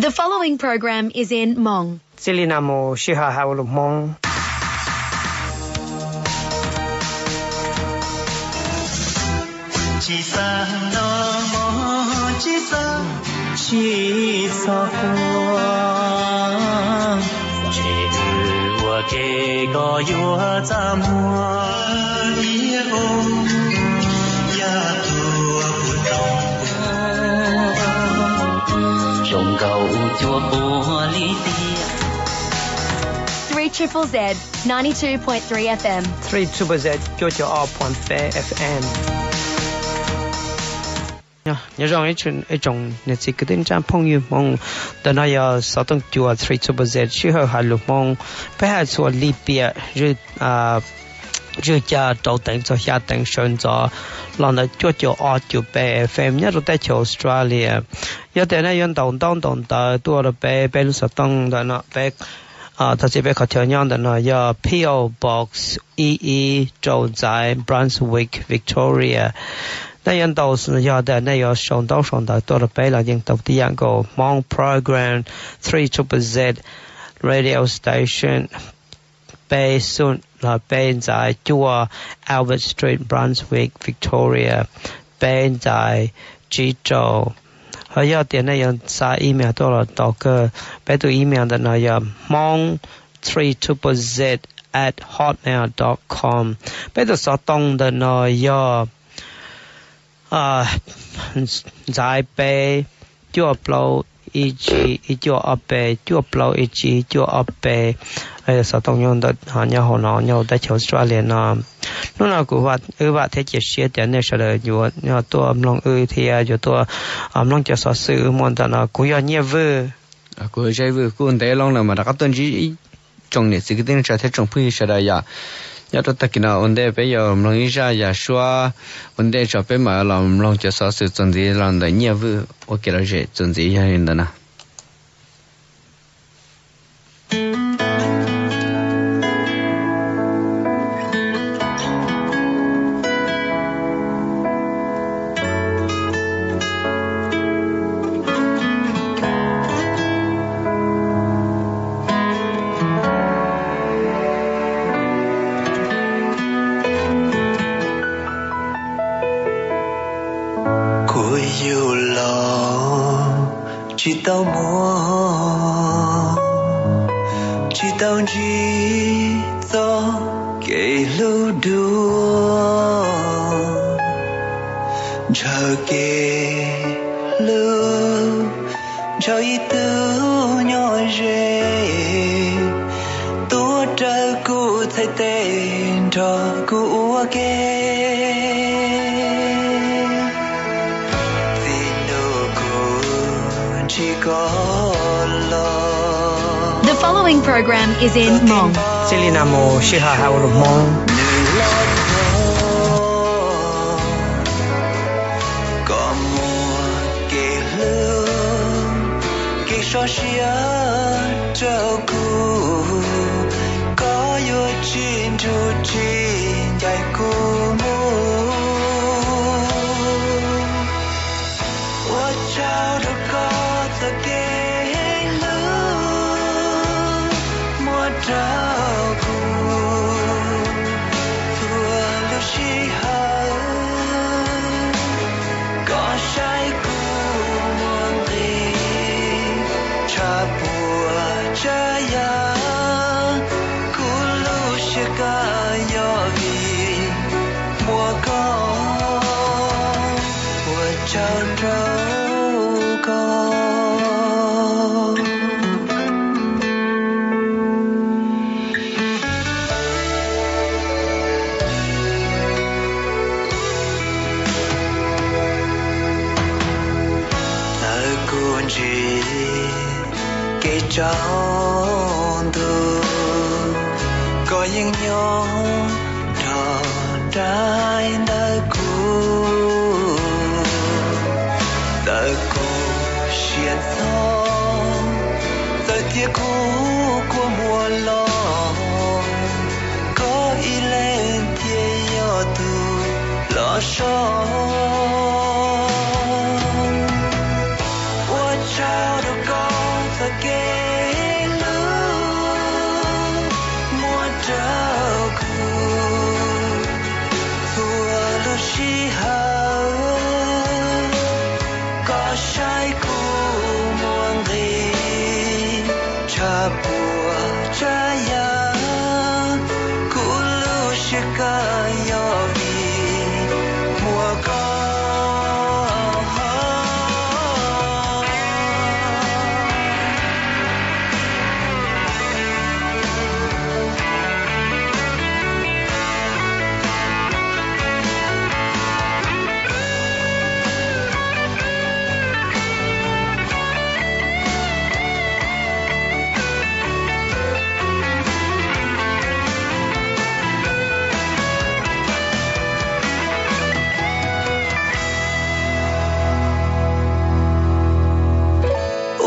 The following program is in Hmong. Txij li no mus sij hawm hais lus Hmoob. Tsis xav noj mov, tsis xav, tsis txhob quaj, ntshe ua ke koj yuav txaj muag. Yaj tuaj puag tau, zoo nkaus cuaj puas li tiag. Three triple Z, ninety-two point three F M. Three triple Z, cuaj caum ob point five F M. Nyob zoo ib tsoom niam txiv kwv tij neej tsa phooj ywg Hmoob, ntawm no yog xov tooj cua three triple Z sij hawm hais lus Hmoob. Peb hais txhua lim piam zwm, zwm ca rau teev txog xya teev sawv ntxov los ntawm cuaj caum ob cuaj peb F M nyob rau teb chaws Australia. Yog tias nej yuav ntaus ntaub ntaus ntawv tuaj rau peb, peb lub xov tooj ntawm no peb, thov txim, peb qhov chaw nyob ntawm no yog P O Box ib ib rau Ntxaiv, Brunswick, Victoria. Nej yuav ntaus, yog tias nej yuav sau ntaub sau ntawv tuaj rau peb los yeej tau tib yam nkaus. Hmong Program, three triple Z Radio Station, peb xoom los peb ntxaiv cuaj Albert Street, Brunswick, Victoria, peb ntxaiv tsib rau. Ho yog tias nej yuav xa email tuaj los tau kawg. Peb tus email ntawm no yog hmong three triple z at hotmail dot com. Peb tus xov tooj ntawm no yog ntxaiv peb cuaj plaub ib tsib ib cuaj ob peb, cuaj plaub ib tsib cuaj ob peb. Xov tooj nyob ntawm, nyob hauv no, nyob hauv teb chaws Australia no. Hnub no kuv, wb vam thiab cia siab tias nej sawv daws yuav tuaj mloog wb thiab yuav tuaj mloog cov xov xwm wb muaj ntawm no. Kuv yog Nyiaj Vwj. Kuv yog Zeb Vwj. Kuv ua ntej los no mas rov qab tuaj ntsib ib tsoom niam txiv kwv tij neej tsa thiab tsoom phooj ywg sawv daws yom. Nyob rau tag kis no ua ntej peb yuav mloog ib zaj yam suab ua ntej tso peb mam los mloog cov xov xwm txuas ntxiv los ntawm Nyiaj Vwj ua kev lom zem txuas ntxiv yog li ntawd na. Kuv yug los tsis tau muaj, tsis tau ntsib txoj kev hlub dua, ntshaw kev hlub ntshaw ib tug nyob ze, tuav rawv kuv txhais tes nrog kuv ua ke. Txij hnub kuv ntsib koj los, The following program is in Hmong. Txij li no mus sij hawm hais ua lus Hmoob. Nws los txog koj muaj kev hlub, kev sov siab rau kuv, koj yuav tsis nrug tsis ncaim kuv mus. Ua tsaug rau koj txoj kev hlub muab rau kuv txhua lub sij hawm. Koj saib kuv muaj nqis tshaj puas tsav yam, kuv lub siab kaj yog vim muaj koj. Ua tsaug rau koj. Txawm kuv ntsib kev tsaus ntuj, koj yeej nyob nrog nraim ntawm kuv. Txawm kuv siab ntxhov, txawm tias kuv kua muag los, koj ib leeg thiaj yog tus los so. Ua tsaug rau koj Saib kuv muaj nqis tshaj puas tsav yam, kuv lub siab kawg yog vim muaj koj.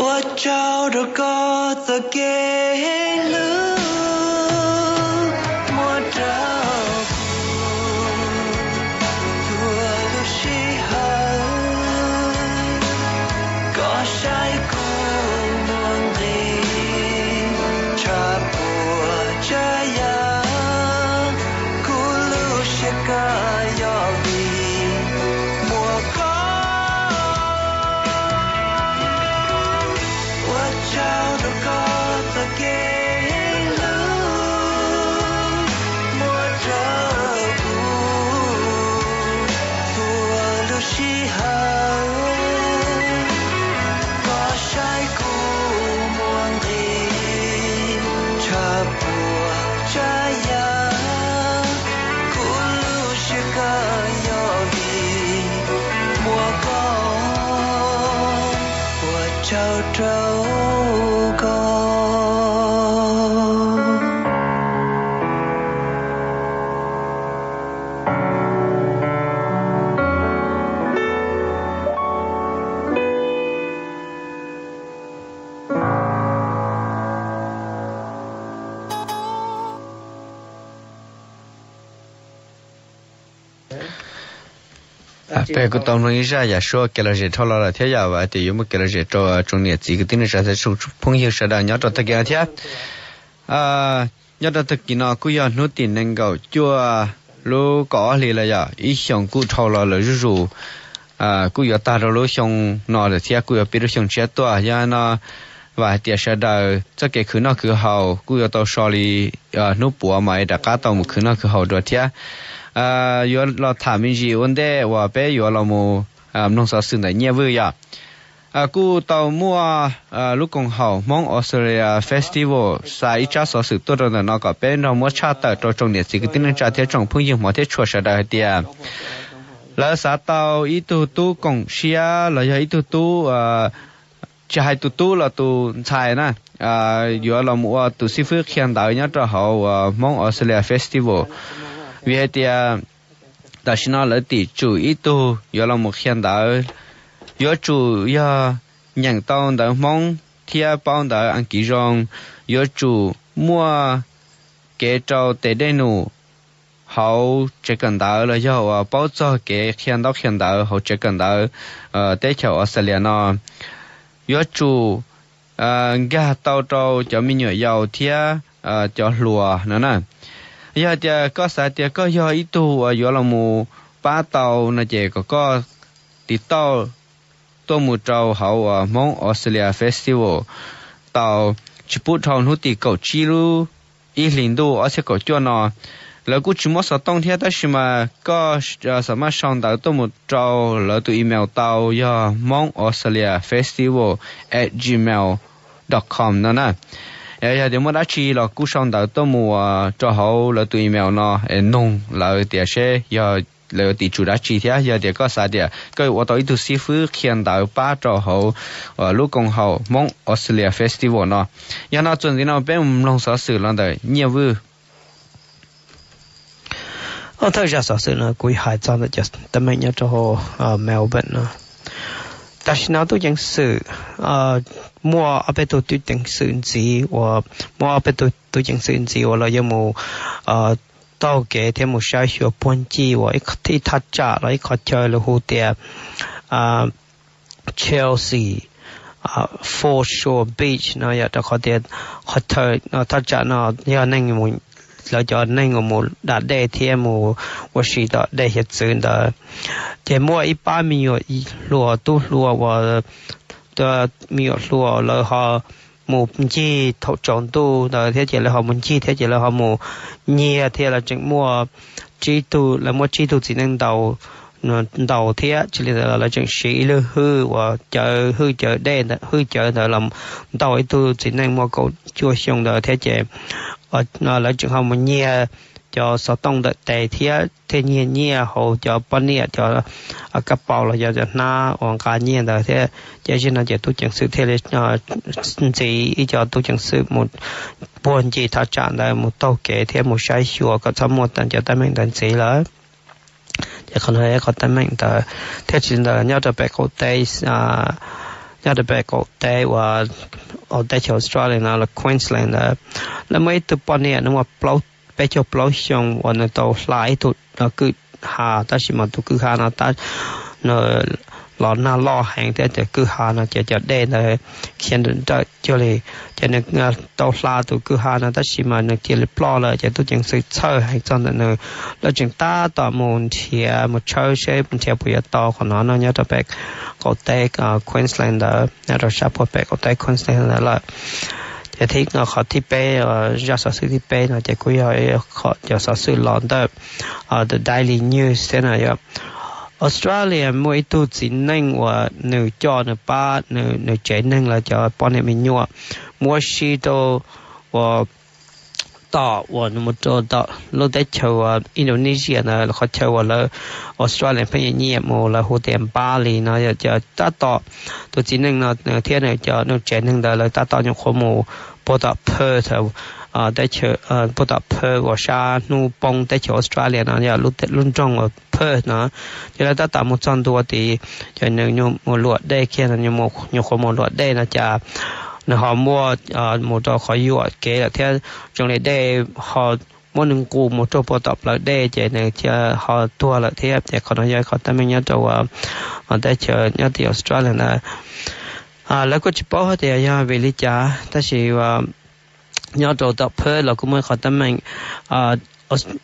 Ua tsaug rau koj txoj kev hlub muab rau kuv txhua lub sij hawm. Koj saib kuv muaj nqis tshaj puas tsav yam, kuv lub siab kawg yog vim muaj koj. Ua tsaug rau koj txoj kev hlub muab rau kuv txhua lub sij hawm. Koj saib kuv muaj nqis tshaj puas tsav yam, kuv lub siab kawg yog vim muaj koj. Ua tsaug rau koj. Peb kuj tau mloog ib zaj yam suab kev lom zem dhau los lawm thiab yom, vam tias yuav muaj kev lom zem rau tsoom niam txiv kwv tij neej tsa thiab tsoom phooj ywg sawv daws nyob rau tag kis no thiab. Nyob rau tag kis no kuj yog hnub tim nees nkaum cuaj lub kaum ob hlis lawm yom, ib xyoos kuj dhau los lawm zuj zus, kuj yuav tag rau lub xyoo no lawm thiab kuj yuav pib lub xyoo tshiab tuaj. Yog no vam hais tias sawv daws txoj kev khwv noj khwv haus kuj yuav tau so li hnub puav mas es rov qab tau mus khwv noj khwv haus dua thiab. Yuav los tham me ntsis ua ntej uas peb yuav los mus mloog xov xwm ntawm Nyiaj Vwj yom. Kuj tau muaj lub koom haum Hmoob Australia Festival xa ib tsab xov xwm tuaj rau ntawm no kom peb nrog muab tshaj tawm rau tsoom niam txiv kwv tij neej tsa thiab tsoom phooj ywg hmov thiab tshua sawv daws hais tias lawv xav tau ib tug tub koom siab los yog ib tug tub, tsis hais tus tub los tus ntxhais na, yuav los mus ua tus xib fwb qhia ntawv nyob rau hauv Hmoob Australia Festival. Vim hais tias tam sim no lawv tim tsum ib tug yuav los mus qhia ntawv, yuav tsum yog nyeem tau ntawv Hmoob thiab paub ntawv Askiv zoo, yuav tsum muaj kev rau tes dej num hauv tsev kawm ntawv los yog uas paub txog kev qhia ntaub qhia ntawv hauv tsev kawm ntawv teb chaws Australia no, yuav tsum nkag tau rau cov me nyuam yaus thiab cov hluas no na. Yog tias koj xav tias koj yog ib tug uas yuav los mus pab tau no ces kom koj tiv tauj tuaj mus rau hauv uas Hmoob Australia Festival tau tsis pub dhau hnub tim kaum tsib lub ib hlis ntuj ob txhiab kaum cuaj no. Lawv kuj tsis muab xov tooj thiab tab sis mas koj xam maj sau ntawv tuaj mus rau lawv tus email tau yog hmoob australia festival at gmail dot com no na. Yog tias muaj dab tsi los kuj sau ntawv tuaj mus rau hauv lawv tus email no es noog lawv tias seb yog lawv yuav tim tsum dab tsi thiab yog tias koj xav tias koj yuav ua tau ib tug xib fwb qhia ntawv pab rau hauv lub koom haum Hmoob Australia Festival no. Yog no txuas ntxiv no peb mus mloog xov xwm los ntawm Nyiaj Vwj. Thawj zaj xov xwm no kuv hais txog ntawm cov teeb meem nyob rau Melbourne no. Tam sim no tub ceev xwm muaj ob peb tug tub ceev xwm ntxiv uas, muaj ob peb tug tub ceev xwm ntxiv uas los yuav mus taug kev thiab mus saib xyuas puag ncig uas ib thaj tsam los ib qhov chaw lawv hu tias Chelsea Foreshore Beach no yog rau qhov tias qhov chaw thaj tsam no yog neeg mus lawv cov neeg uas mus da dej thiab mus ua si tom dej hiav txwv ntawd. Ces muaj ib pab me nyuam hluas tub hluas uas, me nyuam hluas lawv ho mus ncig thaum tsaus ntuj ntawd thiab ces lawv ho mus ncig thiab ces lawv ho mus nyiag thiab lawv tseem muaj tsib tug, lawv muab tsib tug txiv neej ntaus ntaus thiab. Tsis li ntawd los lawv tseem siv ib lub hwj uas cawv hwj cawv dej, hwj cawv ntawd los ntaus ib tug txiv neej muaj kaum cuaj xyoo ntawd thiab ces lawv tseem ho mus nyiag cov xov tooj ntawm tes thiab thiaj nyiag nyiaj hauv cov poj niam cov kab paus los yog cov hnab uas nqa nyiaj ntawd thiab. Ces zim no ces tub ceev xwm thiaj li ntxiv ib co tub ceev xwm mus puag ncig thaj tsam ntawd mus taug kev thiab mus saib xyuas kom txhob muaj cov teeb meem ntawd ntxiv lawm. Ces qhov no qhov teeb meem ntawd thiab tsis li ntawd nyob rau pem qaum teb, nyob rau pem qaum teb uas teb chaws Australia no los Queensland ntawd, lawv muaj ib tug poj niam nws muaj peb caug plaub xyoo uas nws tau hla ib tug kwj ha tab sis mas tus kwj ha no los nag loj heev thiab tus kwj ha no ces cov dej ntawd khiav nrawm nrawm cuag li. Ces nws tau hla tus kwj ha no tab sis mas nws cia li ploj lawm ces tub ceev xwm txhawj heev txog ntawm nws. Lawv tseem tab tom mus nrhiav mus tshawb seb nrhiav puas yuav tau qhov no no nyob rau pem qaum teb Queensland ntawd, nyob rau sab puag pem qaum teb Queensland ntawd lawm. Ces qhov thib peb, zaj xov xwm thib peb no ces kuj yog cov xov xwm los ntawm The Daily News thiab no yog Australia muaj ib tug txiv neej uas nws coj nws pab nws tsev neeg lawv cov poj niam me nyuam mus ua si rau uas tom uas nws mus rau tom lub teb chaws uas Indonesia ntawd, qhov chaw uas lawv Australia pheej nyiam nyiam mus lawv hu tias Bali no yog cov tab tom tus txiv neej no thiab nws cov nws tsev neeg ntawd lawv tab tom nyuam qhuav mus puag tom Perth, teb chaws puag tom Perth uas sab hnub poob teb chaws Australia no yog lub nroog uas Perth no. Ces lawv tab tom mus txog ntua tid ces nws mus luam dej kiag no, nyuam qhuav mus luam dej no cas nws ho muaj mus rau qhov yuam kev lawm thiab zoo li dej ho muab nws nqus mus rau puag tom plawv dej ces nws ho tuag lawm thiab. Ces qhov no yog qhov teeb meej nyob rau teb chaws nyob tim Australia ntawd. Lawv kuj tsis paub hais tias yog vim li cas tab sis nyob rau tom Perth los kuj muaj ib qhov teeb meej.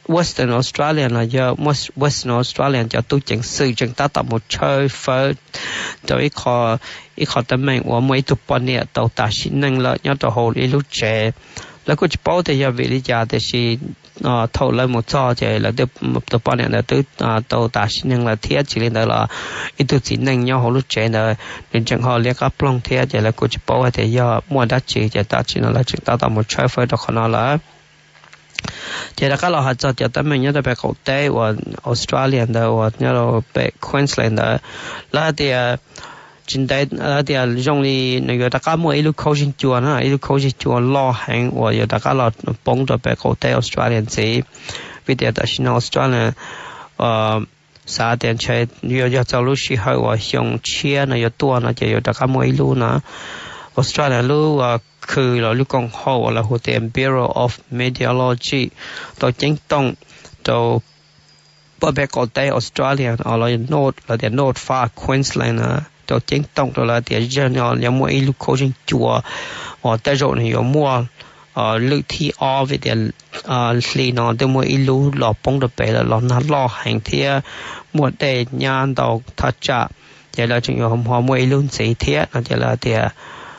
Western Australia los yog Western Australia cov tub ceev xwm tseem tab tom mus tshawb fawb rau ib qho teeb meej uas muaj ib tug poj niam tau tas sim neej lawm nyob rau hauv ib lub tsev. Lawv kuj tsis paub tias yog vim li cas tiam sis thaum lawv mus txog ces lawv, tus poj niam ntawd twb tau tas sim neej lawm thiab tsis li ntawd los ib tug txiv neej nyob hauv lub tsev ntawd nws tseem ho liab qab ploog thiab ces lawv kuj tsis paub hais tias yog muaj dab tsi ces tam sim no lawv tseem tab tom mus tshawb fawb rau qhov no lawm. Ces rov qab los hais txog cov teeb meej nyob rau pem qaum teb uas Australia ntawd uas nyob rau pem Queensland ntawd, lawv hais tias tsis ntev lawv tias zoo li nws yuav rov qab muaj ib lub khaub zig cua na, ib lub khaub zig cua loj heev uas yuav rov qab los poob rau pem qaum teb Australia ntxiv. Vim tias tam sim no Australia xav tias ntshe yuav yog txog lub sij hawm uas xyoo tshiab no yuav tuaj no ces yuav rov qab muaj ib lub no. Australia lub khw los lub koom haum uas lawv hu tias Bureau of Meteorology tau ceeb toom rau pob peb qaum teb Australia los lawv tias North Far Queensland no, tau ceeb toom rau lawv tias zag no yuav muaj ib lub khaub zig cua uas tej zaum nws yuav muaj lwm thib ob vim tias hli no twb muaj ib lub los poob rau pem lawm los nag loj heev thiab muaj dej nyab ntau thaj tsam, ces lawv tseem yuav ho muaj ib lub ntxiv thiab no ces lawv tias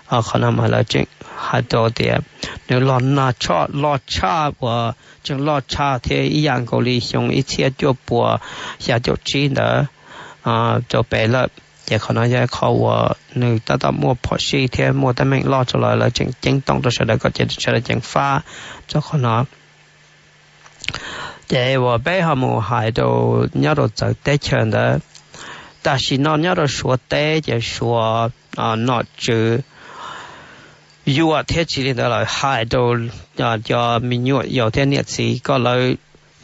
qhov no mas lawv tseem hais rau tias nws los nag tshoj loj tshaj uas tseem loj tshaj thiab ib yam nkaus li xyoo ib txhiab cuaj puas xya caum tsib ntawd rau pem lawm. Ces qhov no yog qhov uas nws tab tom muaj phom sij thiab muaj teeb meem loj rau lawv, lawv tseem ceeb toom rau sawv daws kom sawv daws ceev faj rau qhov no. Ces uas peb ho mus hais rau nyob rau txawv teb chaws ntawd, tam sim no nyob rau Suav teb ces Suav nom tswv yuam thiab tsis li ntawd los hais rau cov me nyuam yaus thiab niam txiv kom lawv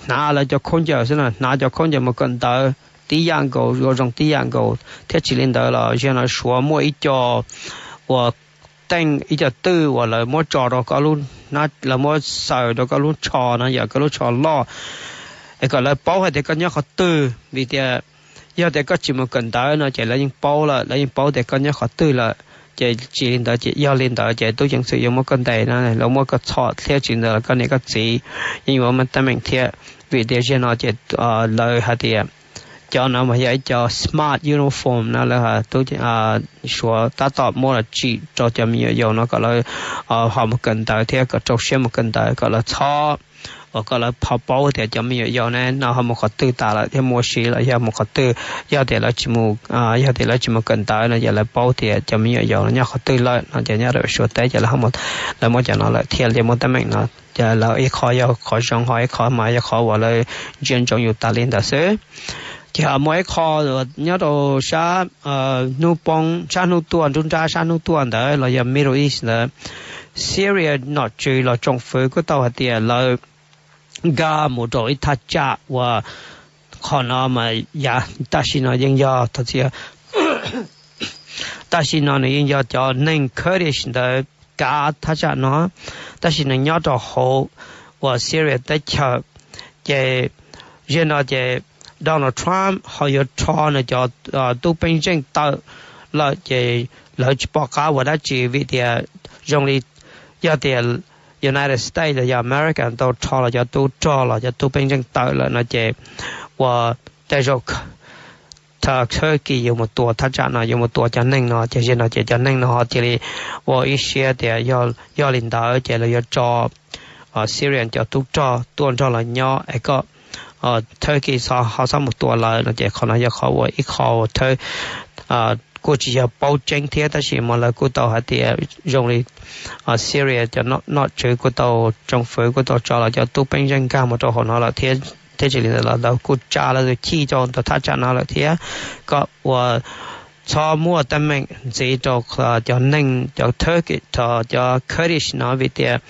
hnav lawv cov khaub ncaws xwb no, hnav cov khaub ncaws mus kawm ntawv tib yam nkaus, ua zoo tib yam nkaus thiab tsis li ntawd los zaum no Suav muaj ib co uas teej ib co twj uas lawv muab tso rau koj lub, lawv muab xaws rau koj lub tsho no, yog koj lub tsho loj es kom lawv paub hais tias koj nyob qhov twg, vim tias yog tias koj tsis mus kawm ntawv no ces lawv yeej paub lawm, lawv yeej paub tias koj nyob qhov twg lawm. Ces tsis li ntawd ces yog li ntawd ces tub ceev xwm yuav muab koj ntes no, lawv muab koj txhom thiab tsis li ntawd los koj niam koj txiv yeej yuav muaj teeb meem thiab. Vim tias zaum no ces lawv hais tias cov no mas yog ib co smart uniform no lawv, Suav tab tom muab los tsim rau cov me nyuam yaus no kom lawv ho mus kawm ntawv thiab kom rau siab mus kawm ntawv kom lawv txhob, uas kom lawv ho paub tias cov me nyuam yaus ne no ho mus qhov twg tas lawm thiab mus ua si los yog mus qhov twg. Yog tias lawv tsis mus, yog tias lawv tsis mus kawm ntawv no ces lawv paub tias cov me nyuam yaus no nyob qhov twg lawm no ces nyob rau Suav teb ces lawv muab cov no lawm thiab ces muaj teeb meem no. Ces lawv ib qho yog qhov zoo, ho ib qho mas yog qhov uas lawv ntsia ntsoov yus tas li ntawd xwb. Ces ho muaj ib qho nyob rau sab hnub poob, sab hnub tuaj, nruab nrab sab hnub tuaj ntawd los yog Middle East ntawd, Syria nom tswv los tsoom fwv kuj tau hais tias lawv nkag mus rau ib thaj tsam uas qhov no mas yav tam sim no yeej yog, tam sim no nws yeej yog cov neeg Kurdish ntawd kav thaj tsam no, tab sis nws nyob rau hauv uas Syria teb chaws. Ces zaum no ces Donald Trump ho yuav rho nws cov tub peeb zeej tawm lawm ces lawv tsis pom qab ua dab tsi vim tias zoo li yog tias United States los yog America tau rho los cov tub rog los cov tub peeb zeej tawm lawm no ces ua tej zaum Turkey yuav mus tua thaj tsam no, yuav mus tua cov neeg no ces zaum no ces cov neeg no ho cia li ua ib siab tias yog li ntawd ces lawv yuav tso Syrian cov tub rog tuaj nrog lawv nyob es kom Turkey ho txhob mus tua lawv no ces qhov no yog qhov uas ib qho thawj kuj tsis yog paub tseeb thiab tab sis mas lawv kuj tau hais tias zoo li Syria cov nom tswv kuj tau, tsoom fwv kuj tau tso lawv cov tub peeb zeej nkag mus rau hauv no lawm thiab, thiab tsis li ntawd los lawv kuj tsa lawv tus chij rau ntawm thaj tsam no lawm thiab kom ua txhob muaj teeb meem ntxiv rau cov neeg, cov Turkish, cov Kurdish no vim tias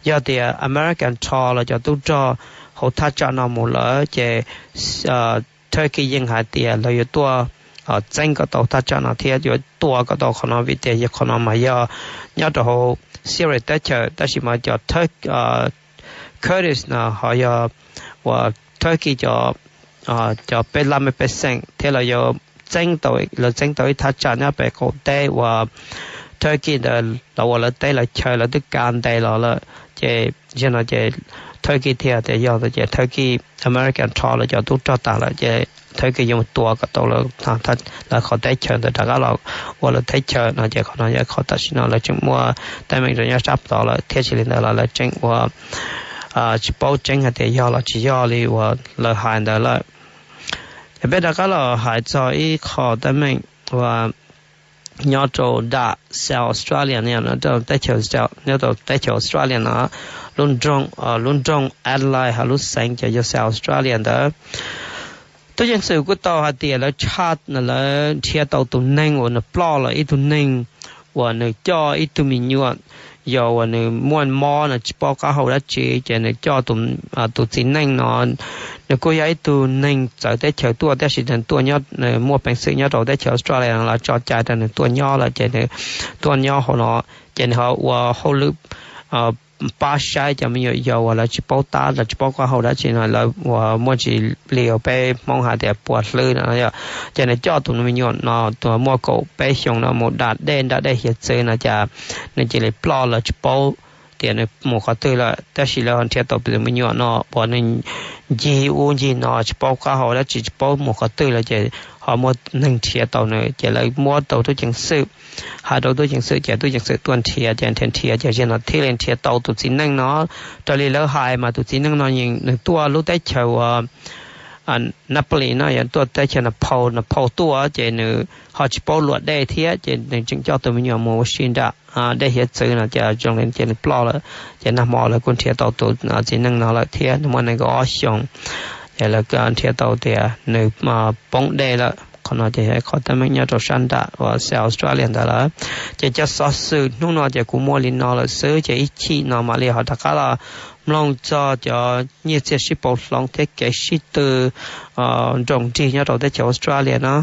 yog tias American rho los cov tub rog hauv thaj tsam no mus lawm ces Turkey yeej hais tias lawv yuav tuaj txeeb kom tau thaj tsam no thiab yuav tua kom tau qhov no vim tias yog qhov no mas yog nyob rau hauv Syria teb chaws tab sis mas cov Kurdish no ho yog uas Turkey cov peb laj mej pej xeem thiab lawv yuav txeeb tau, lawv txeeb tau ib thaj tsam nyob pem qaum teb uas Turkey ntawd los ua lawv teb lawv chaw lawv twb kav ntes los lawm ces zaum no ces Turkey thiaj tias yog ntawd ces Turkey, American rho lawv cov tub rog tas lawm ces Turkey yuav mus tua kom tau lawv qhov teb chaws ntawd rov qab los ua lawv teb chaws no ces qhov no yog qhov tam sim no lawv tseem muaj teeb meem rau nyob sab tod lawm thiab tsis li ntawd los lawv tseem ua tsis paub tseeb hais tias yog los tsis yog li uas lawv hais ntawd lawm. Ces peb rov qab los hais txog ib qho teeb meem uas nyob rau nram South Australia no, nyob rau teb chaws Australia no, lub nroog, lub nroog Adelaide hauv lub xeev cov yog South Australia ntawd, tub ceev xwm kuj tau hais tias lawv tshaj, lawv nrhiav tau tus neeg uas nws ploj lawm ib tug neeg uas nws coj ib tug me nyuam yaus uas nws muaj mob no tsis paub qab hau dab tsi ces nws coj tus txiv neej no, nws kuj yog ib tug neeg txawv teb chaws tuaj tab sis nws tuaj nyob, nws muaj peev xwm nyob rau teb chaws Australia no los tso cai rau nws tuaj nyob lawm ces nws tuaj nyob hauv no ces nws ho ua hauj lwm pab saib cov me nyuam yaus uas lawv tsis paub tab, lawv tsis paub qab hau dab tsi no, lawv uas muaj tsis li uas peb Hmoob hais tias puas hlwb no yom. Ces nws coj tus me nyuam no tus muaj kaum peb xyoos no mus da dej nram dej hiav txwv no ces nws cia li ploj, lawv tsis paub tias nws mus qhov twg lawm tab sis lawv ho nrhiav tau tus me nyuam no uas nws ncig ub ncig no tsis paub qab hau dab tsi tsis paub mus qhov twg lawm ces ho muaj neeg nrhiav tau nws ces lawv muab rau tub ceev xwm, hais rau tub ceev xwm ces tub ceev xwm tuaj nrhiav ces nrhiav nrhiav ces zaum no thiaj li nrhiav tau tus txiv neej no. Raws li lawv hais mas tus txiv neej no nws tuaj lub teb chaws uas Napoli no yog tuaj teb chaws Napoli, Napoli tuaj ces nws ho tsis paub luam dej thiab ces nws tseem coj tus me nyuam mus ua si nram dej hiav txwv no ces zoo li ces nws ploj lawm. Ces nag hmo lawv kuj nrhiav tau tus txiv neej no lawm thiab, nws muaj nees nkaum ob xyoos. Ces lawv nrhiav tau tias nws poob dej lawm. Qhov no ces yog qhov teeb meem nyob rau sab nram uas South Australia ntawd lawm. Ces cov xov xwm hnub no ces kuv muaj li no lawm xwb ces ib chim no mam li ho rov qab los mloog txog cov nyiaj txiag sib pauv hloov thiab kev sib tw nroos nrig nyob rau teb chaws Australia no.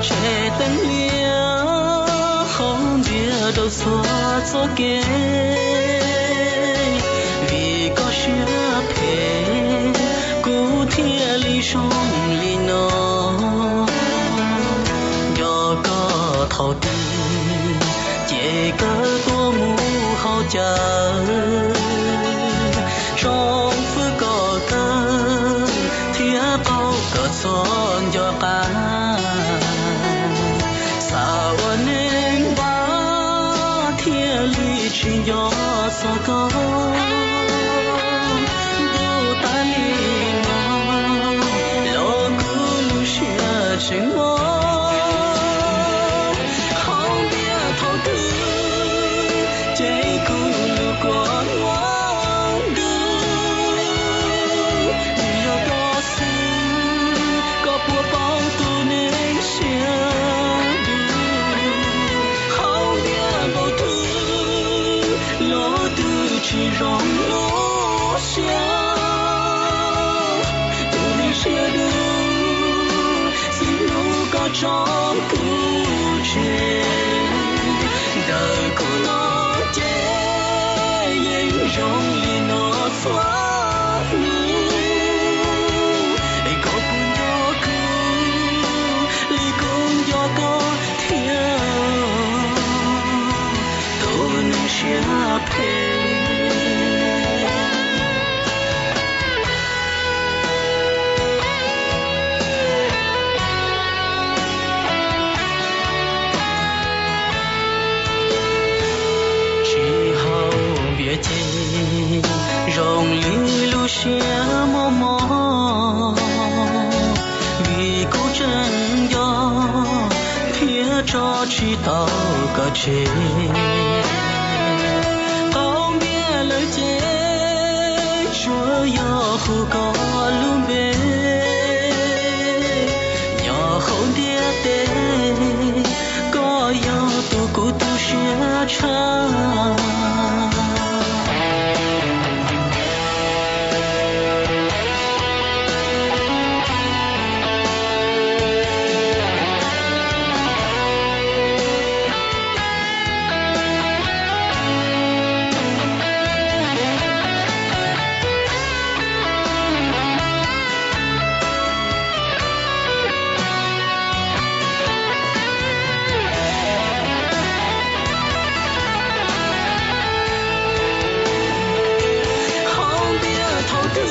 Tshem teeb liab hauv ntiag rau txhua txoj kev, vim koj siab phem kuv thiaj li zoo li no. Nco koj thaum twg ces kawg tuaj mus haus cawv, tsoom fwj kom kawg thiab qaug kom txog nco qab. Xav ua neeg npab thiaj li tsis nco txog koj. Ntuj tas li no los kuv lub siab tseem mob. Haus ntiag thaum twg ces kuv lub kua muag ntuj. Vim yog koj xwb koj puas paub tus neeg siab dub. Haus ntiag npaum twg los twb tsis zoo lub siab. Tus neeg siab dub, txij hnub koj tso kuv tseg, ntawm kuv no ces yeej zoo li no txhua hnub. Es koj puas nco kuv li kuv nco koj thiab, tus neeg siab phem? Tsis haus npias ces zoo li lub siab mos mos, vim kuv tseem nco thiab tso tsis tau koj tseg. Qaug npias lawm ces tsuas yog hu koj lub npe, nyob hauv ntiaj teb koj yog tus kuv tu siab tshaj. Haus ntiag thaum twg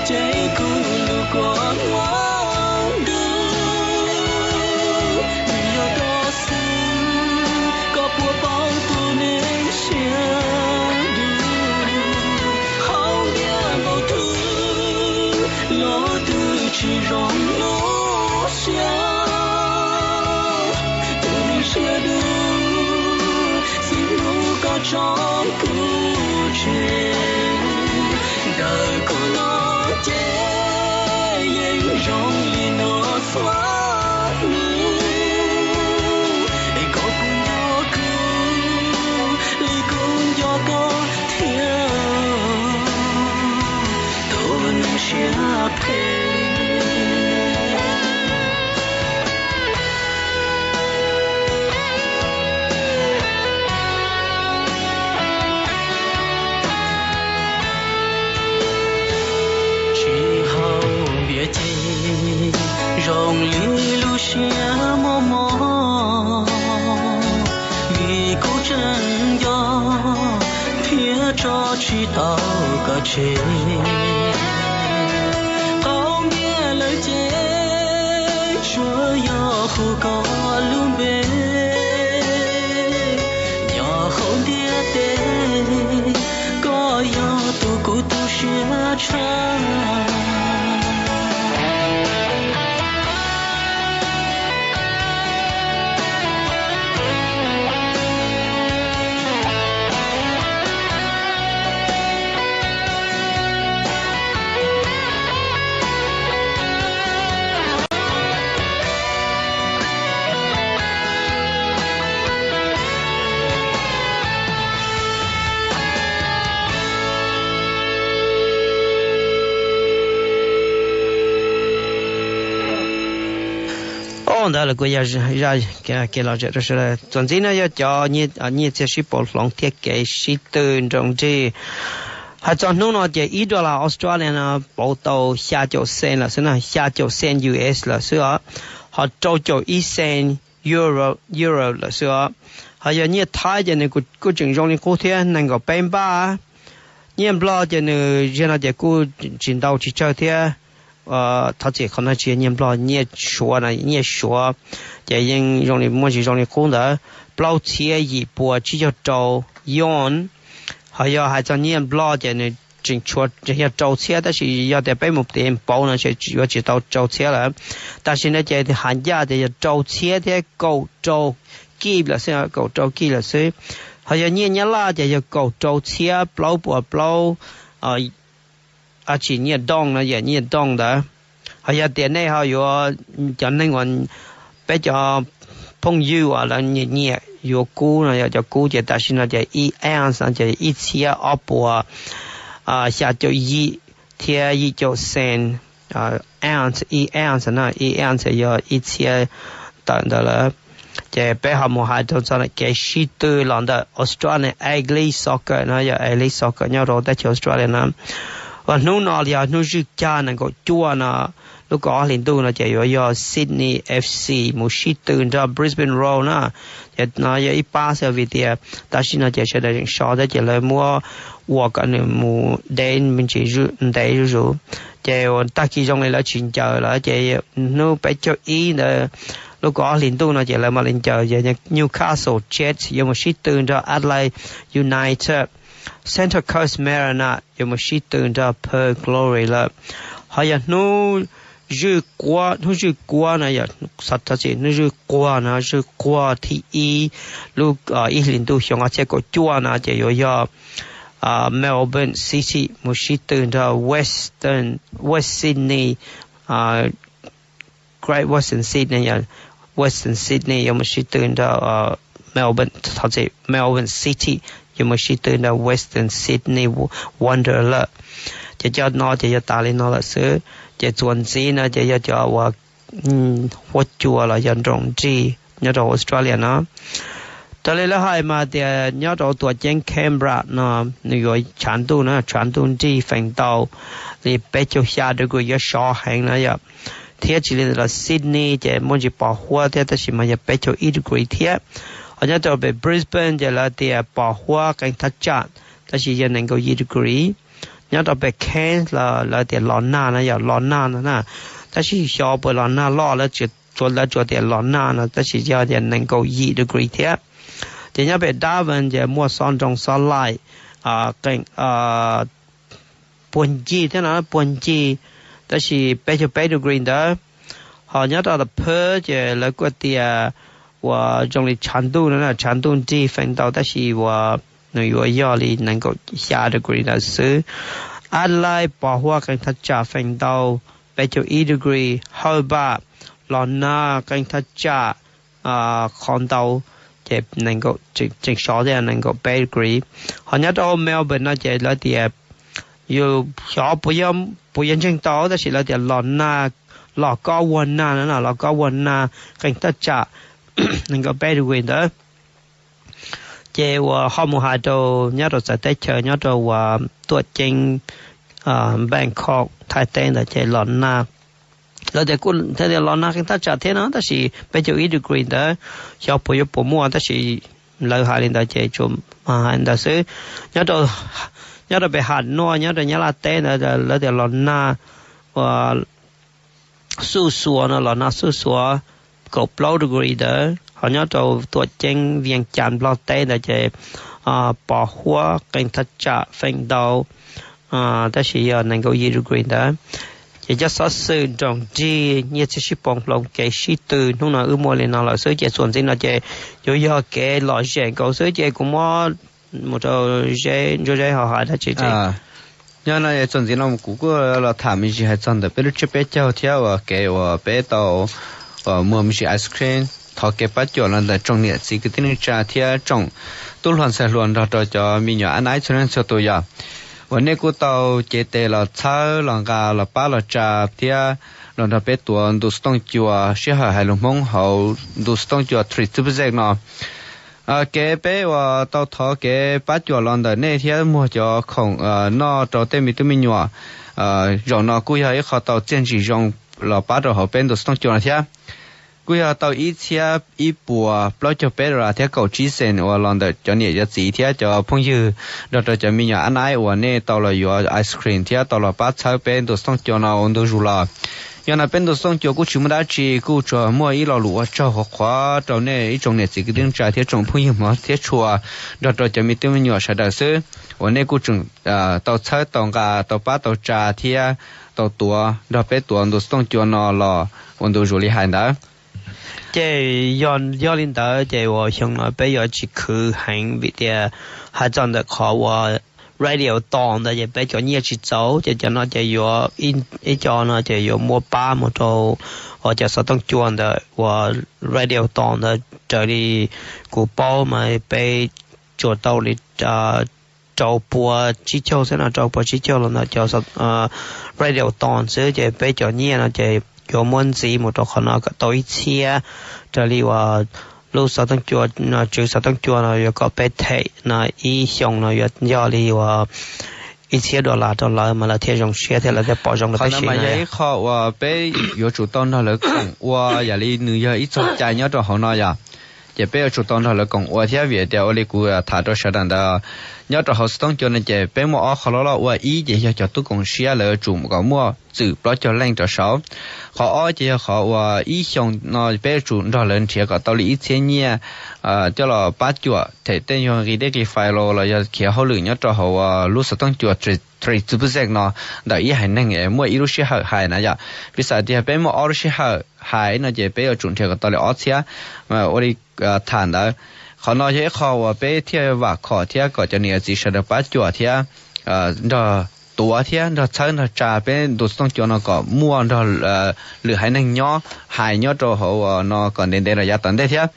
ces kuv lub kua muag ntuj. Vim yog koj xwb koj puas paub tus neeg siab dub. Haus ntiag npaum twg los twb tsis zoo lub siab. Tus neeg siab dub, txij hnub koj tso kuv tseg, ntawm kuv no ces yeej zoo li no txhua hnub. Es koj puas nco kuv li kuv nco koj thiab, tus neeg siab phem? Tsis haus npias ces zoo li lub siab mos mos, vim kuv tseem nco thiab tso tsis tau koj tseg. Qaug npias lawm ces tsuas yog hu koj lub npe, nyob hauv ntiaj teb koj yog tus kuv tu siab tshaj. Ntawd los kuj yog zaj kev lom zem rau sawv daws. Txuas ntxiv no yog cov nyiaj txiag sib pauv hloov thiab kev sib tw nroos nrig. Hais txog hnub no ces ib dollar Australia no pauv tau xya caum cent lawm xwb na, xya caum cent U S lawm xwb os, ho rau caum ib cent Euro lawm xwb os. Ho yog nyiaj Thaib ces nws kuj tseem zoo li qub thiab, nees nkaum peb npaj. Nyiaj Nplog ces nws ziag no ces kuj tsis ntau tsis tsawg thiab. Thov txim, qhov no tsis yog nyiaj Nplog, nyiaj Suav no, nyiaj Suav ces yeej zoo li muaj tsis zoo li qub ntawd, plaub txhiab yim puas tsib caug rau yuan. Ho yog hais txog nyiaj Nplog ces nws tseem tshuav yog rau txhiab, tab sis yog tias peb mus tiv pauv no yuav tsis tau rau txhiab lawm. Tam sim no ces hais ncaj tias yog rau txhiab thiab kaum rau kib lawm xwb, kaum rau kib lawm xwb. Ho yog nyiaj Nyab Laj ces yog kaum rau txhiab plaub puas plaub, tsis, nyiaj dooj no, yog nyiaj dooj ntawd. Ho yog tias nej ho yuav, cov neeg uas peb cov phooj ywg uas lawv nyiam nyiam yuav kub no, yog cov kub ces tam sim no ces ib ounce no ces ib txhiab ob puas xya caum yim thiab yim caum cent. Ounce, ib ounce no, ib ounce yog ib txhiab tawm ntawd lawm. Ces peb ho mus hais rau txog kev sib tw los ntawm Australia Elite Soccer no, yog Elite Soccer nyob rau teb chaws Australia no. Uas hnub no yog hnub zwj cag nees nkaum cuaj no, lub kaum ob hlis ntuj no ces yuav yog Sydney F C mus sib tw nrog Brisbane Roar na. Ces no yog ib pab xwb vim tias tam sim no ces sawv daws tseem so thiab ces lawv muab ua kom nws mus deb me ntsis ntev zuj zus. Ces uas tag kis zoo li lawv tsis ncaws lawm ces hnub peb caug ib ntawd, lub kaum ob hlis ntuj no ces lawv mam li ncaws, ces Newcastle Jets yuav mus sib tw nrog Adelaide United. Central Coast Mariners yuav mus sib tw nrog Perth Glory lawm. Ho yog hnub zwj quab, hnub zwj quab no, hnub zwj quag no, zwj quag thib ib lub ib hlis ntuj xyoo ob txhiab kaum cuaj no ces yuav yog Melbourne City mus sib tw nrog Western, West Sydney, Great Western Sydney, yog Western Sydney yuav mus sib tw nrog Melbourne, thov txim, Melbourne City yuav mus sib tw nrog Western Sydney Wanderers lawm. Ces cov no ces yog tas li no lawm xwb. Ces txuas ntxiv no ces yog cov uas huab cua los yog nroos nrig nyob rau Australia no. Raws li lawv hais mas tias nyob rau tuam ceeb Canberra no nws yuav tshav ntuj na, tshav ntuj nrig feem ntau li peb caug xya degree, yuav sov heev na yom. Thiab tsis li ntawd los Sydney ces muaj ntsis pos huab thiab tab sis mas yog peb caug ib degree thiab. Ho nyob rau pem Brisbane ces lawv tias pos huab qee thaj tsam tab sis yog nees nkaum yim degree. Nyob rau pem Cairns los lawv tias los nag no, yog los nag no na, tab sis xyov puas los nag loj, lawv tsuas, lawv tsuas tias los nag no tab sis yog tias nees nkaum yim degree thiab. Ces nyob pem Darwin ces muaj xob nroo xob laim, qee puag ncig thiab no, puag ncig, tab sis peb caug peb degree ntawd. Ho nyob rau Perth ces lawv kuj tias uas zoo li tshav ntuj no, tshav ntuj nrig feem ntau tab sis uas nws yuav yog li nees nkaum xya degree ntawd xwb. Adelaide pos huab qee thaj tsam feem ntau, peb caug ib degree. Hobart los nag qee thaj tsam qhov ntau, ces nees nkaum, tseem sov thiab, nees nkaum peb degree. Ho nyob rau Melbourne no ces lawv tias yus xyov puas yog ntseeg tau tab sis lawv tias los nag, los kob vuag nag no, los kob vuag nag qee thaj tsam nees nkaum peb degree ntawd. Ces uas ho mus hais rau nyob rau txawv teb chaws nyob rau uas tuam ceeb Bangkok Thaib teb ntawd ces los nag, lawv tias kuj thiaj tias los nag qee thaj tsam thiab no tab sis peb caug ib degree ntawd, xyov puas yuav puas muaj tab sis lawv hais li ntawd ces tsuas hais ntawd xwb. Nyob rau pem Ham Nuaj nyob rau Nyab Laj teb ntawd lawv tias los nag uas xuj xuas no, los nag xuj xuas kaum plaub degree ntawd. Ho nyob rau tuam ceeb Vias Cas Nplog teb ntawd ces pos huab qee thaj tsam feem ntau tab sis yog nees nkaum yim degree ntawd. Ces cov xov xwm nroos nrig nyiaj txiag sib poob hloov kev sib tw hnub no wb muaj li no lawm xwb ces txuas ntxiv no ces yuav yog kev lom zem nkaus xwb ces kuv muab mus rau Zeb, Ntsuab Zeb ho hais dab tsi. Nyob no txuas ntxiv no kuv kuj los tham me ntsis hais txog ntawm peb lub tsiab peb caug thiab uas kev uas peb tau muag me ntsis ice cream thov kev pab cuam los ntawm tsoom niam txiv kwv tij neej tsa thiab tsoom tub hluas ntxhais hluas nrog rau cov me nyuam ab naib txhua leej txhua tus yom, uas nej kuj tau cev tes los txhawb los nqa los pab los tsa thiab los nrog peb tuav ntu xov tooj cua sij hawm hais lus Hmoob hauv ntu xov tooj cua Three Triple Z no. Kev peb uas tau thov kev pab cuam los ntawm nej thiab muag cov khoom noj rau tej me tub me nyuam, zaum no kuj yog ib qho tau txiaj ntsim zoo los pab rau hauv peb ntu xov tooj cua no thiab. Kuj yog tau ib txhiab ib puas plaub caug peb dollar thiab kaum tsib xees uas los ntawm cov niam cov txiv thiab cov phooj ywg nrog rau cov me nyuam ab naib uas nej tau los yuav ice cream thiab tau los pab txhawb peb ntu xov tooj cua no ua ntu zus los. Yog no peb ntu xov tooj cua kuj tsis muaj dab tsi, kuj tsuas muaj ib lo lus ua tsaug qhuav qhuav rau nej ib tsoom niam txiv kwv tij neej tsa thiab tsoom phooj ywg hmov thiab tshua nrog rau cov me tub me nyuam sawv daws xwb, uas nej kuj tseem tau txhawb tau nqa tau pab tau tsa thiab tau tuav nrog peb tuav ntu xov tooj cua no los ua ntu zus li hais ntawd. Ces yog, yog li ntawd ces uas xyoo no peb yuav tsis khwv heev vim tias hais txog ntawm qhov uas radio thon ntawd ces peb cov nyiaj tsis txaus, ces cov no ces yuav, ib co no ces yuav muab pab mus rau uas cov xov tooj cua ntawd uas radio thon ntawd. Raws li kuv paub mas peb tsuas tau li rau pua tsib caug xwb no, rau pua tsib caug los ntawm cov radio thon xwb, ces peb cov nyiaj no ces yuav muab ntxiv mus rau qhov no kom tau ib txhiab. Raws li uas lub xov tooj cua, tswv xov tooj cua no yuav kom peb them no ib xyoo no yuav yog li uas ib txhiab dollar rau lawv mas lawv thiaj zoo siab thiab lawv thiaj pom zoo rau peb siv no. Yog ib qho uas peb yuav tsum tau nrog lawv koom ua yam li nws yog ib txoj cai nyob rau hauv no yom. Ces peb yuav tsum tau nrog lawv koom ua thiab vim tias ua li kuv tham rau sawv daws ntawd, nyob rau hauv xov tooj cua no ces peb muaj ob qho loj loj. Ua ib ces yog cov tub koom siab lawv yuav tsum kom muaj txwm plaub caug leej rov saud. Qhov ob ces yog qhov uas ib xyoo no peb yuav tsum nrog lawv nrhiav kom tau li ib txhiab nyiaj coj los pab cuam them tej yog nqi dej nqi fais los los yog khiav hauj lwm nyob rau hauv lub xov tooj cua Three Triple Z no ntawm ib haiv neeg es muaj ib lub sij hawm hais na yom. Piv xam tias peb muaj ob lub sij hawm hais no ces peb yuav tsum nrhiav kom tau li ob txhiab. Ua li tham ntawd, qhov no yog ib qho uas peb thiaj vam khom thiab kom cov niam txiv sawv daws pab cuam thiab nrog tuav thiab nrog txhawb nrog tsa peb ntu xov tooj cua no kom muaj nrog lwm haiv neeg nyob hais nyob rau hauv no kom ntev ntev los yav tom ntej thiab.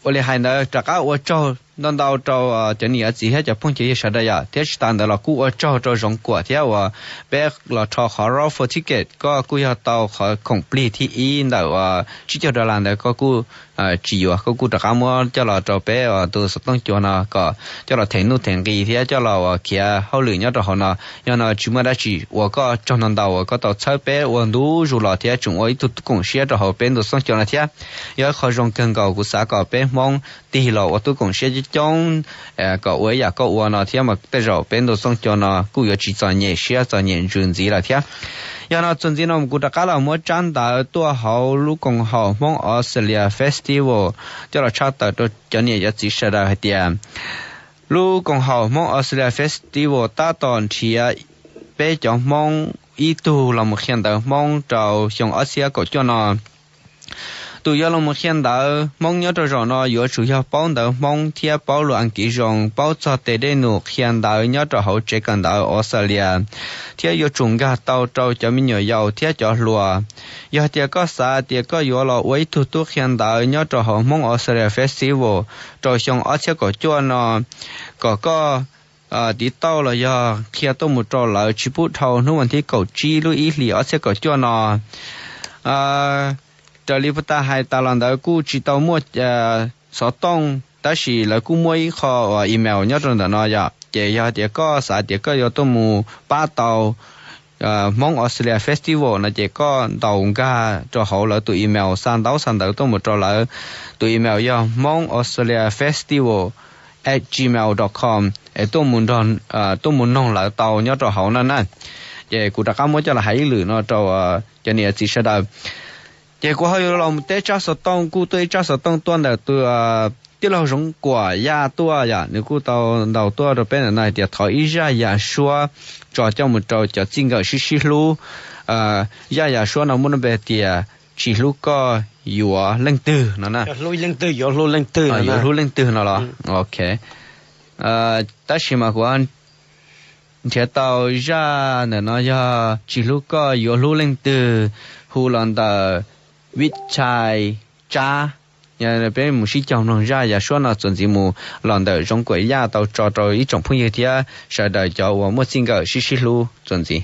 Ua li hais ntawd rov qab ua tsaug ntau ntau rau cov niam txiv thiab cov phooj cov ywg sawv daws yom, thiab tsis tas ntawd los kuj ua tsaug rau Zoov Kuam thiab uas peb los rho qhov raffle ticket, koj kuj yog tau qhov khoom plig thib ib ntawm uas tsib caug dollar ntawd koj kuj tsis yuav, koj kuj rov qab muab coj los rau peb tus xov tooj cua no kom coj los them nuj them nqi thiab coj los uas khiav hauj lwm nyob rau hauv no. Yog no tsis muaj dab tsi, ua koj tsaug ntau ntau uas koj tau txhawb peb ua ntu zus los thiab tseem ua ib tug koom siab rau hauv peb ntu xov tooj cua no thiab. Yog ib qho zoo kawg nkaus, kuv xav kom peb Hmoob tig los ua tub koom siab coob coob kom ua ib yam koj ua no thiab mas tej zaum peb ntu xov tooj cua no kuj yuav tsis txom nyem siab txom nyem ntsws ntxiv lawm thiab. Yog no txuas ntxiv no kuv rov qab los muab tsab ntawv tuaj hauv lub koom haum Hmoob Australia Festival coj los tshaj tawm rau cov niam cov txiv sawv daws hais tias lub koom haum Hmoob Australia Festival tab tom nrhiav peb cov Hmoob ib tug los mus qhia ntawv Hmoob rau xyoo ob txhiab kaum cuaj no. Tus yuav los mus qhia ntawv Hmoob nyob rau zaum no yuav tsum yog paub ntawv Hmoob thiab paub lus Askiv zoo, paub txog tes dej num qhia ntawv nyob rau hauv tsev kawm ntawv Australia, thiab yuav tsum nkag tau rau cov me nyuam yaus thiab cov hluas. Yog tias koj xav tias koj yuav los ua ib tug tub qhia ntawv nyob rau hauv Hmoob Australia Festival rau xyoo ob txhiab kaum cuaj no, kom koj tiv tauj los yog qhia tuaj mus rau lawv tsis pub dhau hnub vas thib kaum tsib lub ib hlis ob txhiab kaum cuaj no. Raws li puag ta hais tas los ntawd kuj tsis tau muaj xov tooj, tab sis lawv kuj muaj ib qho email nyob rau ntawm no yom. Ces yog tias koj xav tias koj yuav tuaj mus pab tau Hmoob Australia Festival no ces koj ntaus nkag rau hauv lawv tus email, xa ntaub xa ntawv tuaj mus rau lawv. Tus email yog Hmoob Australia Festival at gmail dot com es tuaj mus nrog, tuaj mus noog lawv tau nyob rau hauv no na. Ces kuv rov qab muab coj los hais ib lwm no rau cov niam txiv sawv daws. Ces kuv ho yuav los teb tsab xov tooj, kuj tuaj ib tsab xov tooj tuaj ntawm tus tij laug Zoov Kuam Yaj tuaj yom, nws kuj tau ntaus tuaj rau peb ntawm no hais tias thov ib zaj yam suab tso coj mus rau cov txij nkawm sib sib hlub. Zaj yam suab no muaj lub npe tias tsis hlub koj yuav leej twg no na. Yuav hlub leej twg no los, ok. Tab sis mas kuv nrhiav tau zaj ntawm no yog tsis hlub koj yuav hlub leej twg, hu los ntawm Vij Chai Tsab. Peb mus sib caug mloog zaj yam suab no txuas ntxiv mus los ntawm Zoov Kuam Yaj tau tso rau ib tsoom phooj ywg thiab sawv daws cov uas muaj txij nkawm sib sib hlub txuas ntxiv.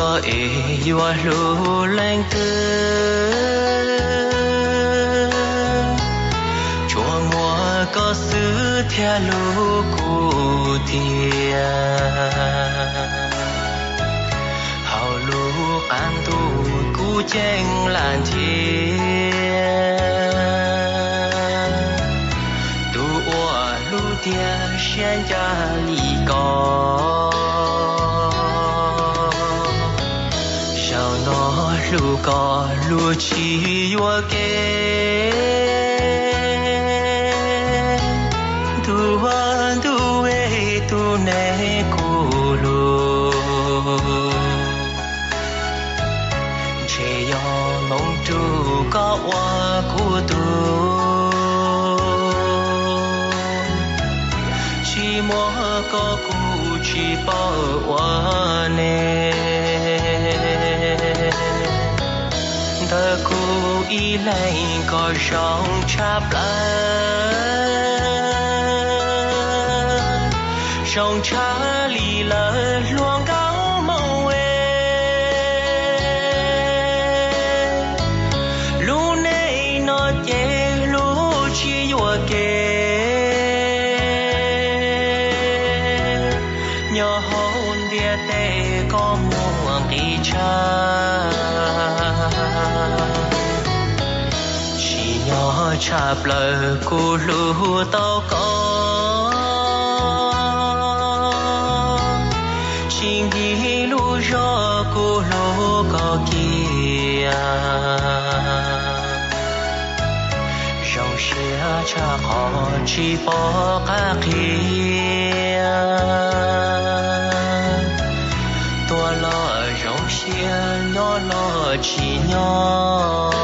Es yuav hlub leej twg, tsuas muaj koj xwb thiaj hlub kuv tiag. Hauv lub qab ntuj kuv ceeb lam nthiab, tus uas hlub tiag siab ncaj li koj. Zaum no hlub koj hlub tsis yuam kev, ntuj ntuj es tus neeg kuv hlub, ntshe yog hmoov rus koj ua kuv tug. Tsis muaj koj kuv tsis paub ua ne. Ntawm kuv ib leeg koj zoo tshaj plaws, zoo tshaj li lawv hluas nkauj Hmoob es. Lub neej no ces hlub tsis yuam kev, nyob hauv ntiaj teb koj muaj nqis tshaj. Tsim nyog tshaj plaws kuv hlub tau koj, tsis ncig lub zog kuv hlub koj kiag. Zoo siab tshaj qhov tsis pom qab qhia, tuaj los zoo siab, nyob los tsis nyob.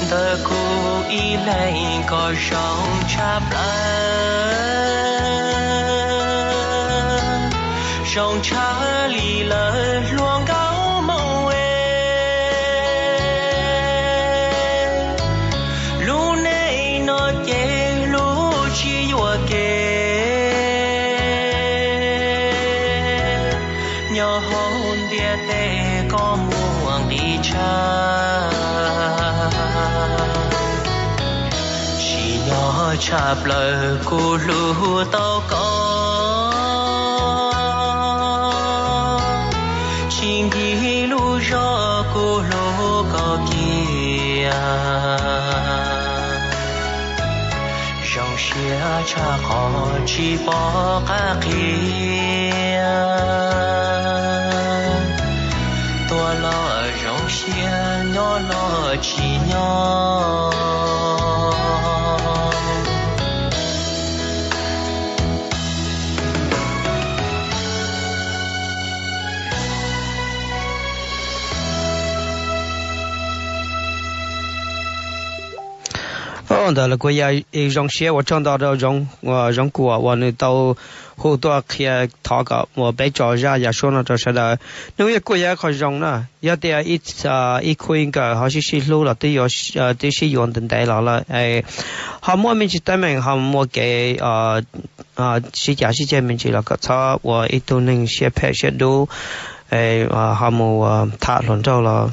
Ntawm kuv ib leeg koj zoo tshaj plaws, zoo tshaj li lawv hluas nkauj Hmoob es. Lub neej no ces hlub tsis yuam kev, nyob hauv ntiaj teb koj muaj nqis tshaj. Tsim nyog tshaj plaws kuv hlub tau koj, tsis ncig lub zog kuv hlub koj kiag. Zoo siab tshaj qhov tsis pom qab qhia, tuaj los zoo siab, nyob los tsis nyob. Ntawd los kuj yog ib zoo siab ua tsaug ntau rau Zoov Kuam uas nws tau hu tuaj qhia thov kom uas peb tso zaj yam suab no rau sawv daws. Nws kuj yog ib qho zoo na, yog tias ib khub nkawm ho sib sib hlub los twb sib yuav ntev ntev los lawm, ho muaj me ntsis teeb meem ho muaj kev sib cav sib ceg me ntsis los kom txhob ua ib tug neeg siab phem siab dub, ho mus tham hluas nraug los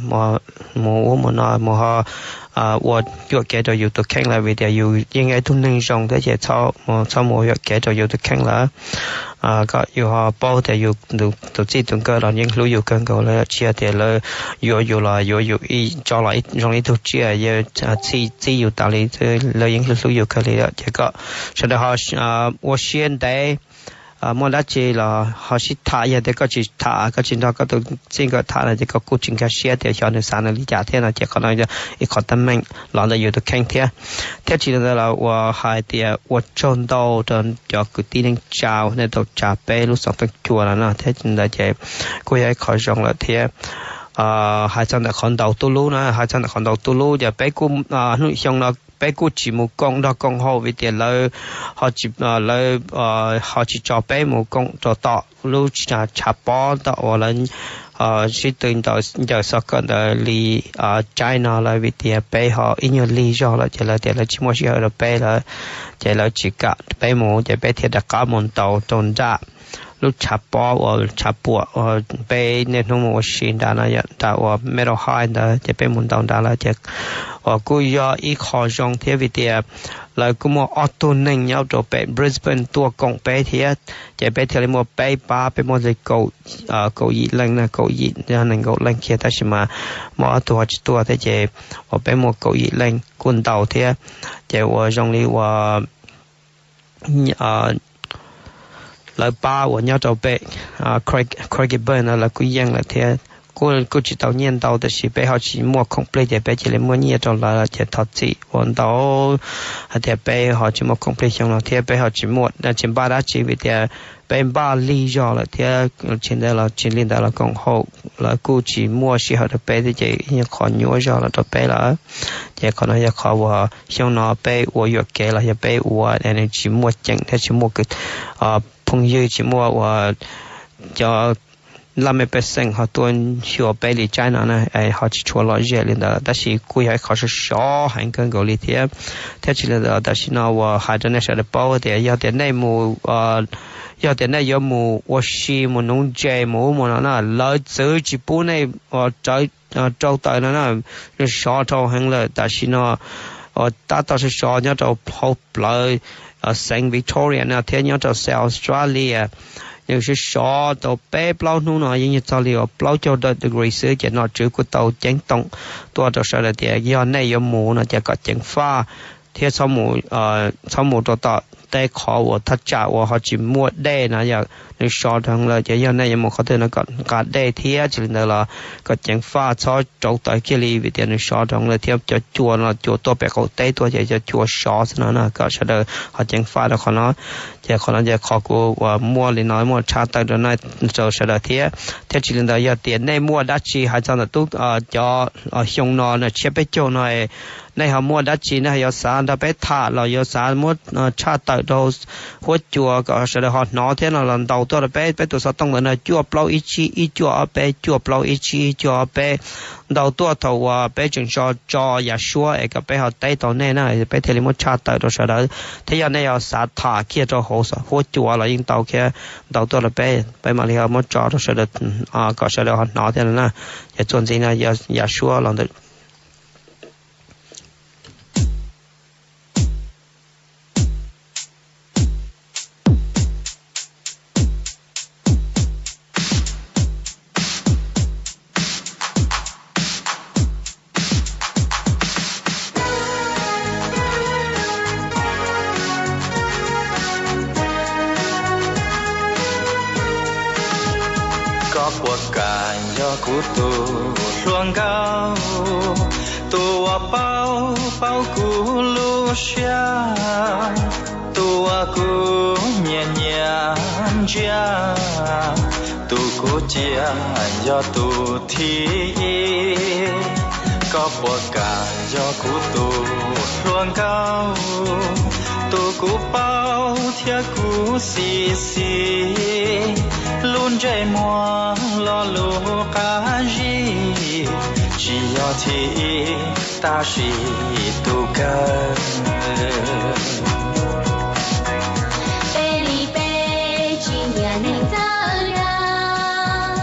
mus ub mus no mus ho ua yuam kev rau yus tus kheej lawm, vim tias yus yeej yog ib tug neeg zoo thiab ces txhob mus ua yuam kev rau yus tus kheej lawm. Kom yus ho paub tias yus tus txij tus nkawm los yeej hlub yus kawg nkaus lawm, tsis yog tias lawv yuav yus los yuav yus tso los zoo ib tug tsiaj, txhij txib yus tas li, lawv yeej hlub hlub yus kawg li lawm. Ces kom sawv daws ho ua siab ntev, muaj dab tsi los ho sib tham, yog tias koj tsis tham, koj tsis nrog koj tus txij nkawm tham no ces koj kuj tsis nkag siab tias xyov nws xav nws li cas thiab no ces qhov no yog ib qhov teeb meem los ntawm yus tus kheej thiab. Thiab tsis li ntawd los uas hais tias ua tsaug ntau rau cov kwv tij neej tsa uas nej tau tsa peb lub xov tooj cua no no thiab ntawd ces kuj yog ib qho zoo lawm thiab. Hais txog ntawm qhov ntaus tuj lub na, hais txog ntawm qhov ntaus tuj lub ces peb kuj, hnub xyoo no peb kuj tsis mus koom nrog koom haum vim tias lawv, lawv ho tsis tso peb mus koom rau tom lub tshav pob tom uas lawv sib tw ncaws xov kawm ntawd li tsaib no lawm vim tias peb ho ib nyuag lig zog lawm ces lawv tias lawv tsis muaj sij hawm rau peb lawm, ces lawv tsis kam peb mus ces peb thiaj rov qab mus ntaus rau nram lub tshav pob uas tshav puam uas peb niaj hnub mus ua si nrad no, nram uas Meadowhall ntawd ces peb mus ntaus nrad lawm ces uas kuj yog ib qho zoo thiab vim tias lawv kuj muaj ob tug neeg nyob rau pem Brisbane tuaj koom peb thiab, ces peb thiaj li muaj peb pab, peb muaj li kaum yim leej na, kaum yim yog nees nkaum leej kiag tab sis mas muaj ob tug ho tsis tuaj thiab ces uas peb muaj kaum yim leej kuj ntaus thiab. Ces uas zoo li uas lawv pab uas nyob rau pem Craigieburn no lawv kuj yeej lawm thiab, kuj tsis tau nyiaj ntau tab sis peb ho tsis muaj khoom plig ces peb cia li muab nyiaj rau lawv ces thov txim ua ntau hais tias peb ho tsis muaj khoom plig xyoo no thiab peb ho tsis muaj, tsis npaj dab tsi vim tias peb npaj lig zog lawm thiab tsis ntawd los tsis li ntawd los koom haum lawv kuj tsis muaj sij hawm rau peb thiab ces yeej qhov nyuaj zog los rau peb lawm. Ces qhov no yog qhov uas xyoo no peb ua yuam kev los yog peb ua nws tsis muaj ceem thiab tsis muaj phooj ywg, tsis muaj uas cov laj mej pej xeem ho tuaj xyuas peb li tsaib no na, ho tsis tshua lom zem li ntawd tab sis kuj yog ib qho sov sov heev kawg nkaus li thiab. Thiab tsis li ntawd tam sim no uas hais rau nej sawv daws paub tias yog tias nej mus, yog tias nej yuav mus ua si mus nuv ntses mus ub mus no na, lawv txwv tsis pub nej rau taws no na, sov dhau heev lawm tam sim no. Tab tom sov sov nyob rau hauv plawv xeev Victoria no thiab nyob rau South Australia, nws sov sov tau peb plaub hnub no yeej yog txog li uas plaub caug degree xwb ces nom tswv kuj tau ceeb toom tuaj rau sawv daws tias yog nej yuav mus no ces kom ceev faj thiab txhob mus rau tom tej qhov uas thaj tsam uas ho tsis muaj dej no yom, nws sov dhau heev lawm ces yog nej yuav mus qhov twg no kom nqa dej thiab tsis li ntawd los kom ceev faj txhob rauv taws kiag li vim tias nws sov dhau heev lawm thiab cov cua no cua tuaj pem qaum teb tuaj ces cov cua sov xwb no na, kom sawv daws ho ceev faj rau qhov no. Ces qhov no ces qhov kuv uas muaj li no muaj tshaj tawm rau nej rau sawv daws thiab. Thiab tsis li ntawd yog tias nej muaj dab tsi hais txog ntawm tub cov xyoo no na tshiab peb caug no, nej ho muaj dab tsi nej ho yuav xav nrog peb tham los yuav xav muab tshaj tawm rau huab cua kom sawv daws ho hnov thiab no los ntaus tuaj rau peb, peb tus xov tooj ntawd no cuaj plaub ib tsib ib cuaj ob peb, cuaj plaub ib tsib ib cuaj ob peb. Ntaus tuaj thaum uas peb tseem tso tso yav suab es kom peb ho teb tau nej na, peb thiaj li muab tshaj tawm rau sawv daws. Thiab yog nej yuav xav tham kiag rau hauv huab cua los yeej tau thiab, ntaus tuaj rau peb, peb mam li ho muab tso rau sawv daws kom sawv daws ho hnov thiab no na. Ces txuas ntxiv no yog yav suab los ntawm Koj puas kam yog kuv tus hluas nkauj, tus uas paub paub kuv lub siab, tus uas kuv nyiam nyiam ntsia, tus kuv cia yog tus thib ib? Koj puas kam yog kuv tus hluas nkauj, tus kuv paub thiab kuv xis xis, lub ntsej muag lo lus qab zib, tsis yog thib ib tab sis tus kawg. Peb li peb tsis nyiam neeg txawj dag,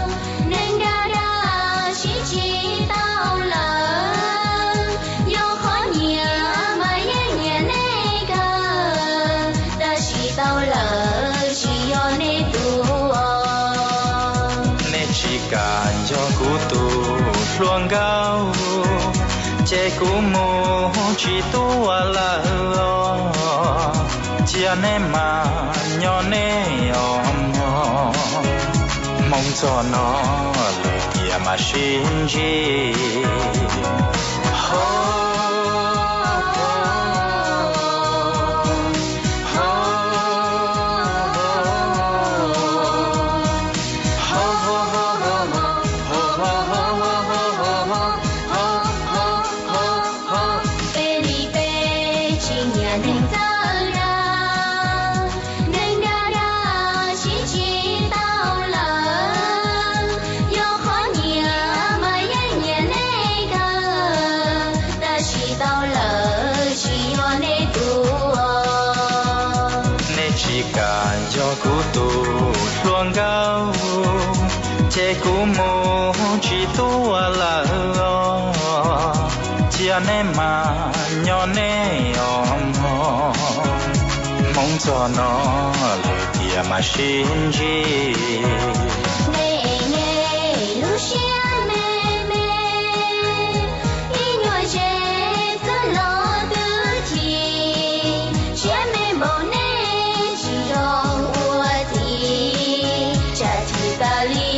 neeg dag dag sib tsis tau lawm. Yog qhov nyiam mas yeej nyiam nej kawg, tab sis tau lawm tsis yog nej tus. Nej tsis kam yog kuv tus hluas nkauj, ces kuv mus tsis tuaj lawm os. Cia neb mas nyob neb os mog, Hmoob txog no lwm tiam mas sib ntsib. Peb li peb tsis nyiam neeg txawj dag, neeg dag dag sib tsis tau lawm. Yog qhov nyiam mas yeej nyiam nej kawg, tab sis tau lawm tsis yog nej tus. Nej tsis kam yog kuv tus hluas nkauj, ces kuv mus tsis tuaj lawm os. Cia neb mas nyob neb os mog, Hmoob txog no lwm tiam mas sib ntsib. Nej lub siab me me, ib nyuag ze xwb los twb chim, siab me npaum nej tsis zoo ua txiv, tsam chim tas li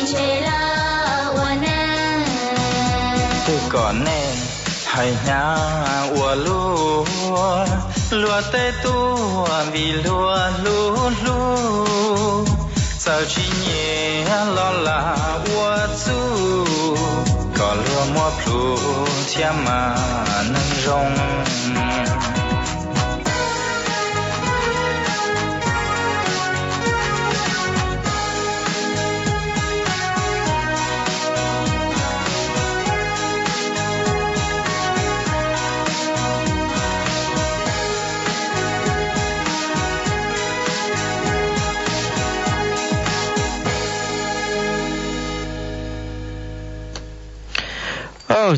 ntshe lawv ua neeg. Twb kom nej hais hnyav ua luaj, luag tej tuaj vim luag hlub hlub, txawm tsis nyiam los lam ua txuj, kom luag muab plhus thiab mas neeg zoo.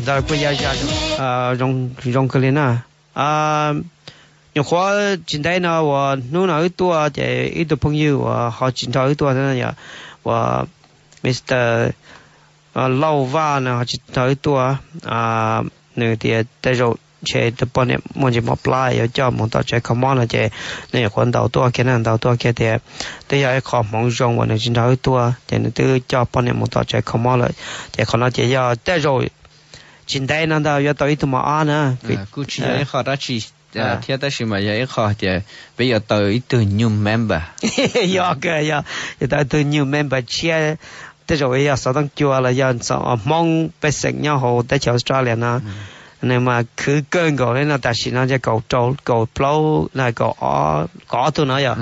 Ntawd kuj yog zoo kawg li na. Nyuam qhuav tsis ntev no uas hnub no wb tuaj ces ib tug phooj ywg uas ho tsis nrog wb tuaj, uas Mr Lauj Vaj no ho tsis nrog wb tuaj. Nws tias tej zaum ntshe tus poj niam muaj ntsis mob plab yuav coj mus tom tsev kho mob no ces nws nyuam qhuav ntaus tuaj kiag na, ntaus tuaj kiag tias twb yog ib qho hmoov zoo uas nws tsis nrog wb tuaj ces nws twb coj poj niam mus tom tsev kho mob lawm. Ces qhov no ces yog tej zaum tsis ntev no ntag yuav tau ib tug mos ab na. Kuj tsis yog ib qho dab tsi thiab, tab sis mas yog ib qho tias peb yuav tau ib tug new member. Yog kawg, yog yuav tau ib tug new member tshiab, tej zaum yog xov tooj cua los yog Hmoob pej xeem nyob hauv teb chaws Australia no. Nws mas khwv kawg nkaus li no, tam sim no ces kaum rau, kaum plaub, kaum ob tug no yog.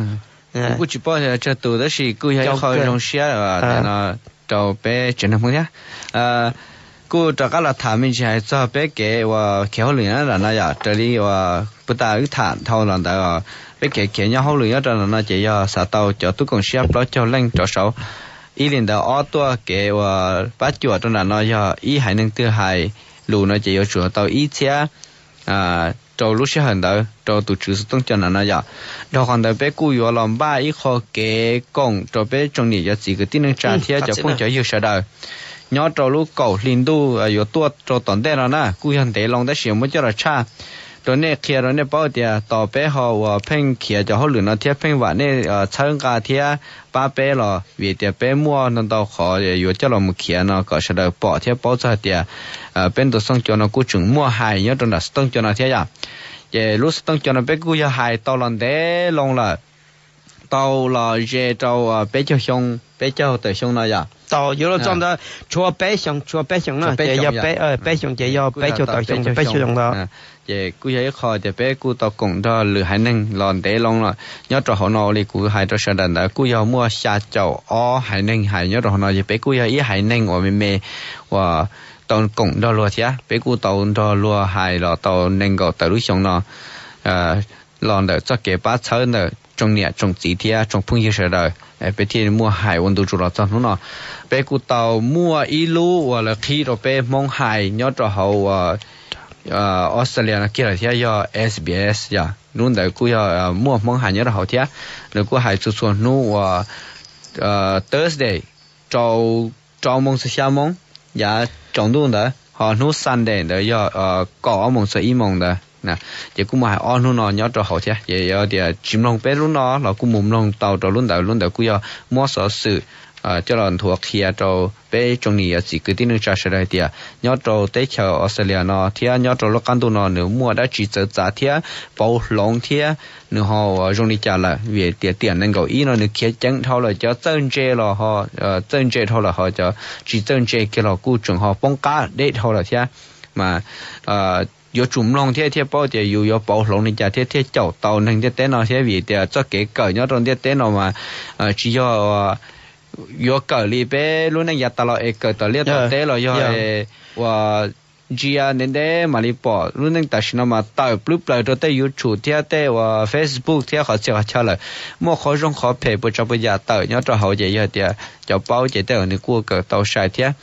Kuv kuj tsis paub tias tsawg tus, tab sis kuj yog ib qho zoo siab no rau peb tsev neeg Hmoob thiab. Kuj rov qab los tham me ntsis hais txog peb kev uas khiav hauj lwm na no yom, raws li uas puag ta wb tham dhau los ntawd, peb kev khiav nyob hauj lwm nyob rau no no ces yog xav tau cov tub koom siab plaub caug leej rov saud. Ib li ntawd ob tuaj kev uas pab cuam rau nram no yog ib haiv neeg twg hais lus no ces yuav tsum tau ib txhiab rau lub sij hawm ntawd rau tus tswv xov tooj coj nram no yom. Dhau qhov ntawd peb kuj yuav los npaj ib qho kev koom rau peb tsoom niam cov txiv kwv tij neej tsa thiab cov phooj cov ywg sawv daws nyob rau lub kaum hli ntuj yuav tuaj rau tom ntej no na, kuj yog ntev loo tab sis muab coj los tshaj rau nej, qhia rau nej paub tias tos peb ho uas pheej khiav cov hauj lwm no thiab pheej vam nej txhawb nqa thiab pab peb los vim tias peb muaj ntau ntau qhov yuav coj los mus khiav no kom sawv daws pom thiab paub txog hais tias peb tus xov tooj cov no kuj tseem muaj hais nyob rau nram xov tooj cov no thiab yom. Ces lub xov tooj cov no peb kuj yog hais tau los ntev loo lawm, tau los ze rau peb caug xyoo, peb caug tawm xyoo no yom. Tau yuav luag txog ntawd tshuav peb xyoo, tshuav peb xyoo no ces yog peb xyoo ces yog peb caug tawm xyoo, peb caug xyoo ntawd. Ces kuj yog ib qho tias peb kuj tau koom nrog lwm haiv neeg los ntev loo lawm nyob rau hauv no. Ua li kuv hais rau sawv daws ntawd kuj yog muaj xya caum ob haiv neeg hais nyob rau hauv no, ces peb kuj yog ib haiv neeg uas me me uas tau koom nrog luag thiab. Peb kuj tau nrog luag hais los tau nees nkaum tawm lub xyoo no los ntawm txoj kev pab txhawb ntawm tsoom niam tsoom txiv thiab tsoom phooj ywg sawv daws, peb thiaj muaj hais ua ntu zus los txog hnub no. Peb kuj tau muaj ib lub uas lawv qhib rau peb Hmoob hais nyob rau hauv uas Australia no kiag lawm thiab, yog S B S yom. Lub ntawd kuj yog muaj Hmoob hais nyob rau hauv thiab. Nws kuj hais txhua txhua hnub uas Thursday rau rau moos txog xya moos yav tsaus ntuj ntawd, ho hnub Sunday ntawd yog kaum ob moos txog ib moos ntawd. Ces kuj muaj hais ob hnub no nyob rau hauv thiab, ces yog tias tsis mloog peb lub no los kuj mus mloog tau rau lub ntawd, lub ntawd kuj yog muab xov xwm coj los nthuav qhia rau peb tsoom niam yawm txiv kwv tij neej tsa sawv daws hais tias nyob rau teb chaws Australia no thiab nyob rau lub qab ntuj no nws muaj dab tsi txawv txav thiab pauv hloov thiab nws ho ua zoo li cas lawm, vim tias tiam nees nkaum ib no nws khiav ceev dhau lawm, cov txawj ntse los ho txawj ntse dhau lawm, ho cov tsis txawj ntse kiag los kuj tseem ho poob qab deb dhau lawm thiab. Mas yuav tsum mloog thiab thiaj paub tias yus yuav pauv hloov li cas thiab thiaj caum tau neeg ntiaj teb no thiab, vim tias txoj kev kawm nyob rau ntiaj teb no mas tsis yog yuav kawm li peb lub neej yav tas los es kawm tom liaj tom teb los yog ua ntsia ntev ntev mam li pom. Lub neej tam sim no mas tawm plwb plaws rau tej YouTube thiab tej uas Facebook thiab qhov txhia qhov chaw lawm, muaj qhov zoo qhov phem puas tsav puas yam tawm nyob rau hauv, ces yog tias cov paub ces tej uas nws kuj kawm tau sai thiab,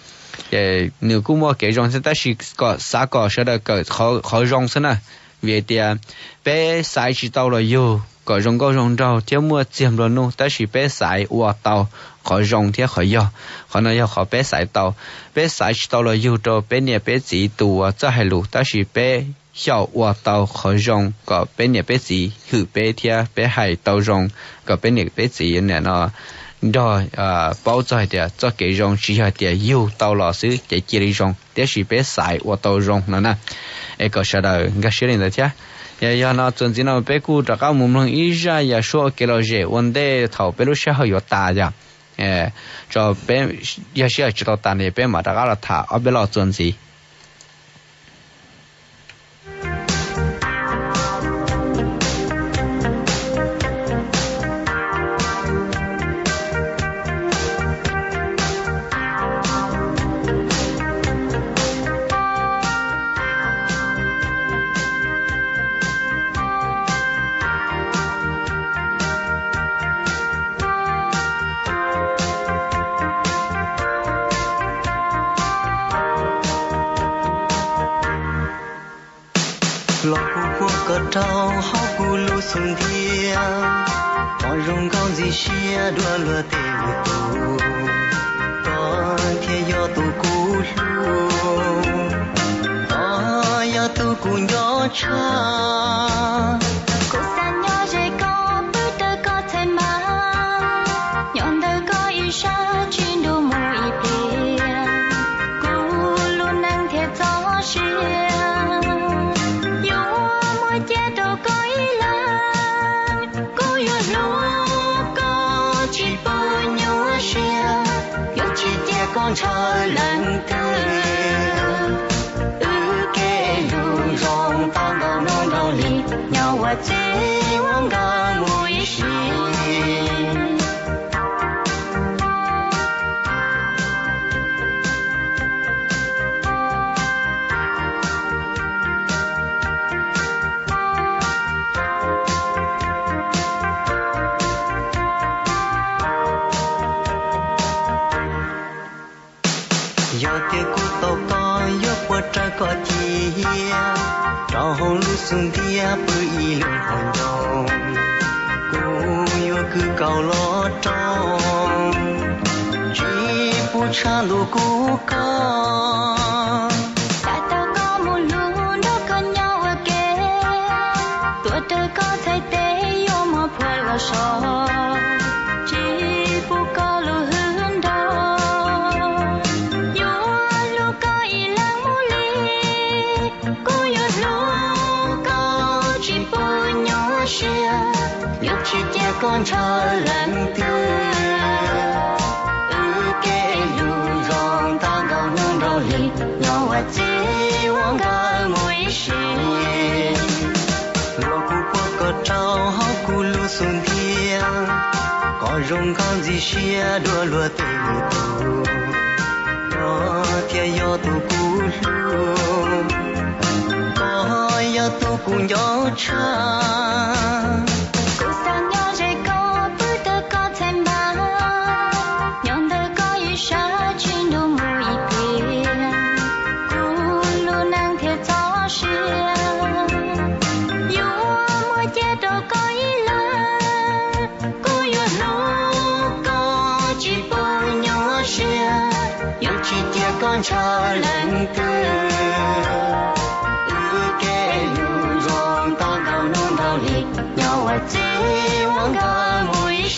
ces nws kuj muaj kev zoo thiab, tab sis kom xav kom sawv daws kawm qhov zoo xwb na. Vim tias peb xaiv tsis tau los yug kom zoo nkauj zoo nraug thiab muaj txiag nplua nuj, tab sis peb xaiv ua tau qhov zoo thiab qhov yog. Qhov no yog qhov peb xaiv tau. Peb xaiv tsis tau los yug rau peb niam peb txiv tus uas txawj hais lus, tab sis peb xyaum ua tau qhov zoo kom peb niam peb txiv hwm peb thiab peb hais tau zoo kom peb niam peb txiv nim no nrog paub txog hais tias txoj kev zoo tsis yog hais tias yug tau los xwb ces cia li zoo, tiam sis peb xaiv ua tau zoo no na. Es kom sawv daws nkag siab li ntawd thiab. Yog no txuas ntxiv no peb kuj rov qab mus mloog ib zaj yam suab ua kev lom zem ua ntej thaum peb lub sij hawm yuav tas yom. Tso peb, yog sij hawm tsis tau tas no peb mam rov qab los tham ob peb lo txuas ntxiv. Los kuv puab kom rau hauv kuv lub xub ntiag, qhov zoo nkauj ntxim siab dua luag tej lwm tus, koj thiaj yog tus kuv hlub, koj yog tus kuv nco tshaj. Kuv xav nyob ze koj, pw raws koj txhais ma, nyob ntawm koj ib sab tsis nrug mus ib pliag. Kuv lub neej thiaj txoj sia yuav muaj cia rau koj ib leeg. Kuv yuav hlub koj tsis pub nyuaj siab, yuav tsis cia koj ntshaw leej twg. Wb kev lug zoo tau nkaus hnub nraug li, nyob ua txiv ua nkawm mus ib sim. Yog tias kuv tau koj yuav puas raws koj cia, rau hauv lub xub ntiag pw ib lub hauv ncoo, kuv yuav kwv kaus los rau, tsis pub tshav ntuj kub koj. Xav tau koj mus hlub nrog koj nyob ua ke, tuav rawv koj txhais tes yuav muab phua los so, tsis pub koj lub hwj nrog, yuav hlub koj ib leeg mus li. Kuv yuav hlub koj tsis pub nyuaj siab, yuav tsis cia koj ntshaw leej twg. Wb kev lug zoo tau nkaus hnub nraug li, nyob ua txiv ua nkawm mus ib sim. Los kuv puab kom rau hauv kuv lub xub ntiag, koj zoo nkauj ntxim siab dua luag tej lwm tus, koj thiaj yog tus kuv hlub, koj yog tus kuv nco tshaj. Kuv xav nyob ze koj, pw raws koj txhais ma, nyob ntawm koj ib sab tsis nrug mus ib pliag. Kuv lub neej thiaj txoj sia yuav muaj cia rau koj ib leeg. Kuv yuav hlub koj tsis pub nyuaj siab, yuav tsis cia koj ntshaw leej twg. Wb kev lug zoo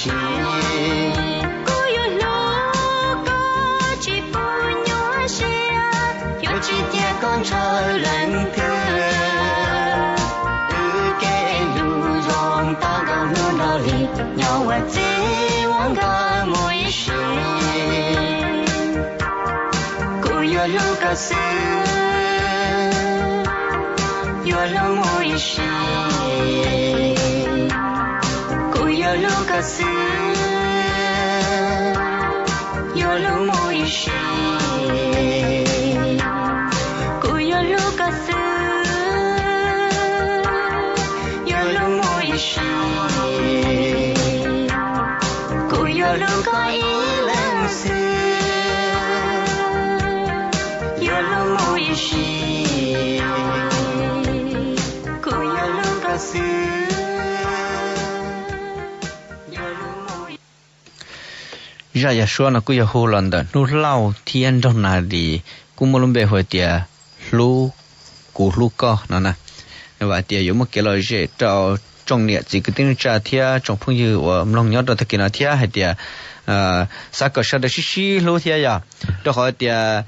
Kuv yuav hlub koj tsis pub nyuaj siab, yuav tsis cia koj ntshaw leej twg. Wb kev hlub zoo tau nkaus hnub nrog li, nyob ua txiv ua nkawm mus ib sim. Kuv yuav hlub koj xwb, yuav hlub mus ib sim. Kuv yuav hlub koj xwb, yuav hlub mus ib sim. Kuv yuav hlub koj xwb, yuav hlub mus ib sim. Kuv yuav hlub koj ib leeg xwb, yuav hlub mus ib sim. Kuv yuav hlub koj xwb. Zaj yam suab no kuj yog hu los ntawm Hnub Lauj thiab Nraug Nas Lis, kuj muaj lub npe hu tias Hlub, Kuv Hlub Koj no na. Vam tias yuav muaj kev lom zem rau tsoom niam txiv kwv tij neej tsa thiab tsoom phooj ywg uas mloog nyob rau tag kis no thiab hais tias xav kom sawv daws sib sib hlub thiab yog rau qhov tias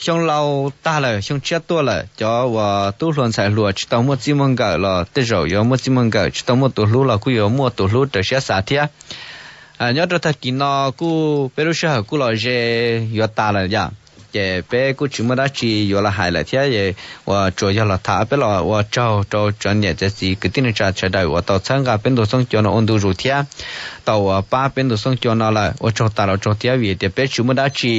xyoo laus tag lawm, xyoo tshiab tuaj lawm, cov uas tub hluas ntxhais hluas tsis tau muaj txij muaj nkawm los tej zaum yuav muaj txij muaj nkawm, tsis tau muaj tus hlub los kuj yuav muaj tus hlub raws siab xav thiab. Nyob rau tag kis no kuj peb lub sij hawm kuj los ze yuav tas lawm yom, ces peb kuj tsis muaj dab tsi yuav los hais lawm thiab, uas tsuas yog los tham peb los ua tsaug rau cov niam cov txiv kwv tij neej tsa sawv daws uas tau txhawb nqa peb ntu xoob cua no ua ntu zus thiab tau uas pab peb ntu xoob cua no lawm, ua tsaug tas los tsaug thiab, vim tias peb tsis muaj dab tsi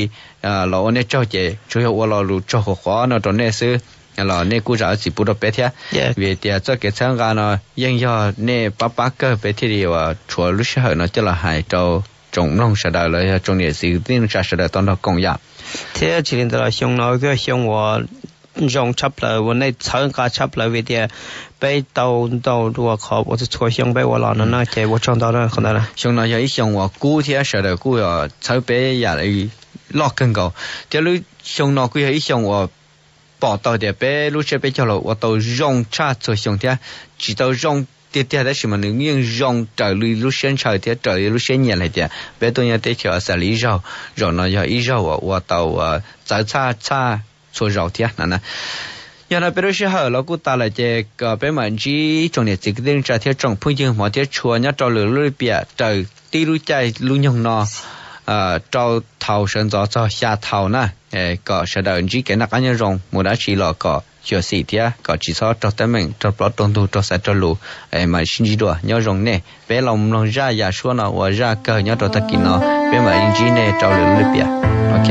los ua nej tsaug ces tsuas yog ua lo lus tsaug qhuav qhuav no rau nej xwb, los nej kuj zam txim pub rau peb thiab. Vim tias txoj kev txhawb nqa no yeej yog nej pab pab kawg peb thiaj li uas tshuav lub sij hawm no coj los hais rau tsoom mloog sawv daws los yog tsoom niam txiv kwv tij neej tsa sawv daws tau nrog koom yom. Thiab tsis li ntawd los xyoo no kuj yog xyoo uas zoo tshaj plaws uas nej txhawb nqa tshaj plaws vim tias peb tau ntau dua qhov uas txhua txhua xyoo peb ua los no na, ces ua tsaug ntau na qhov ntawd. Xyoo no yog ib xyoo uas kub thiab sawv daws kuj txhawb peb yam loj kawg nkaus, thiab lub xyoo no kuj yog ib xyoo uas pom tau tias peb lub tsiab peb caug los ua tau zoo tshaj txhua xyoo thiab. Tsis tau zoo tiag tiag tab sis mas nws yeej zoo raws li lub siab ntshaw thiab raws li lub siab nyiam hais tias peb tuaj nyob teb chaws Australia ib zaug, zaum no yog ib zaug uas ua tau txawv txhaj txhaj txhua zaus thiab no na. Yog no peb lub sij hawm los kuj tas lawm ces kom peb mam ntsib tsoom niam txiv kwv tij neej tsa thiab tsoom phooj ywg hmov thiab tshua nyob rau lwm lub lim piam raws tib lub caij lub nyoog no rau thaum sawv ntxov txog xya thaum na, kom sawv daws ntsib kev noj qab nyob zoo, mus dab tsi los kom xyuam xim thiab kom tsis txhob raug teeb meem, raug plaub raug ntug, raug xaiv raug lus. Mam sib ntsib dua, nyob zoo nej. Peb los mloog zaj yam suab no ua zaj kawg nyob rau tag kis no, peb mam li ntsib nej rau lwm lub lim piam. Ok.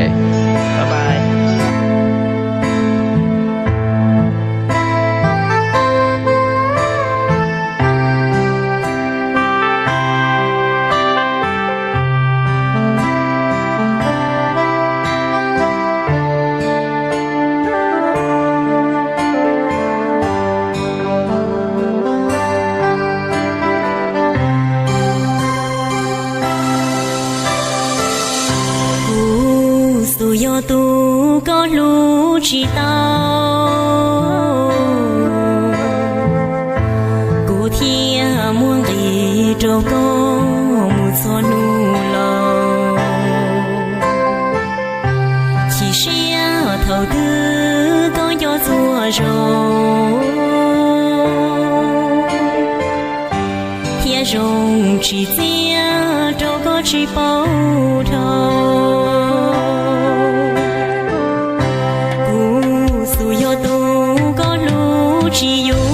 Kuv xub yog tus koj hlub tsis tau, kuv thiaj muaj nqis rau koj mus txhua hnub los. Chim siab thaum twg koj nco txhua zaus, thiab zoo tsis txiaj rau koj tsis paub dhau. Kuv xub yog tus koj hlub tsis yuav,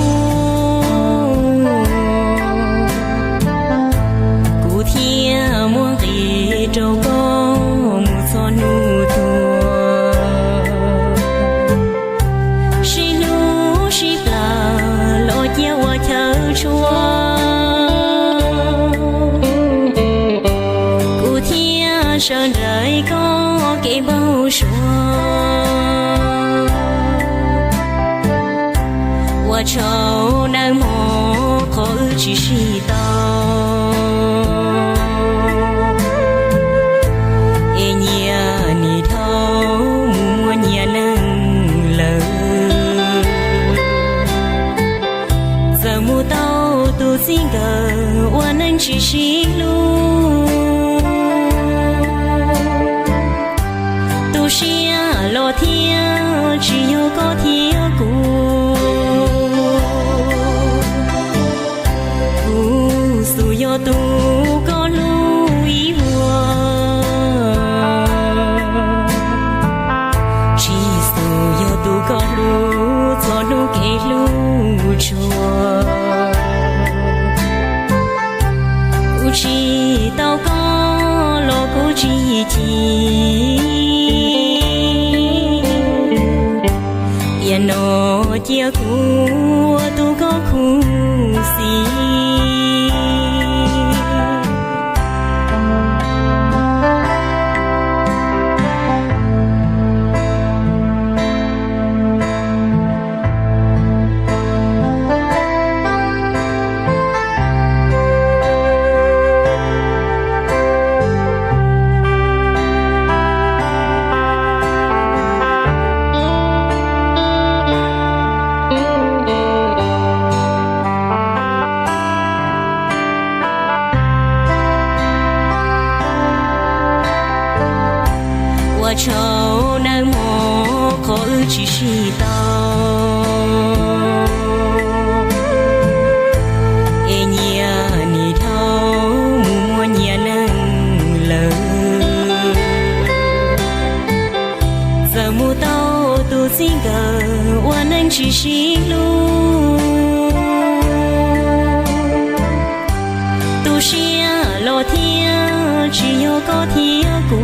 kuv thiaj muaj nqis rau koj mus txhua hnub tuaj. Sib hlub sib plawg los cia ua chaw tshua, kuv thiaj sawv nraim koj kev npau suav. Ua tsaug nawb mog qhov wb tsis sib tau, es nyias nim dhau mus muaj nyias neeg lawm. Txawm mus tau tus txij nkawm ua neej tsis sib hlub, Tiam no cia kuv ua tus koj khuv xim. Ua tsaug nawb mog, qhov wb tsis sib tau, es nyias nim dhau mus muaj nyias neej lawm. Txawm mus tau tus txij nkawm ua neej tsis sib hlub, tu siab los thiab tsis yog koj thiab kuv.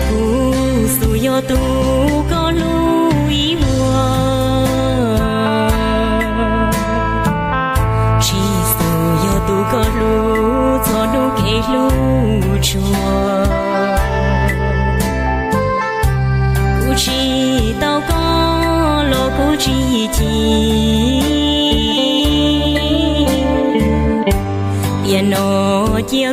Kuv xub yog tus koj hlub ib vuag, tsis xub yog tus koj hlub txog hnub kev hlub tshua. Kuv tsis tau koj los kuv tsis chim, tiam no cia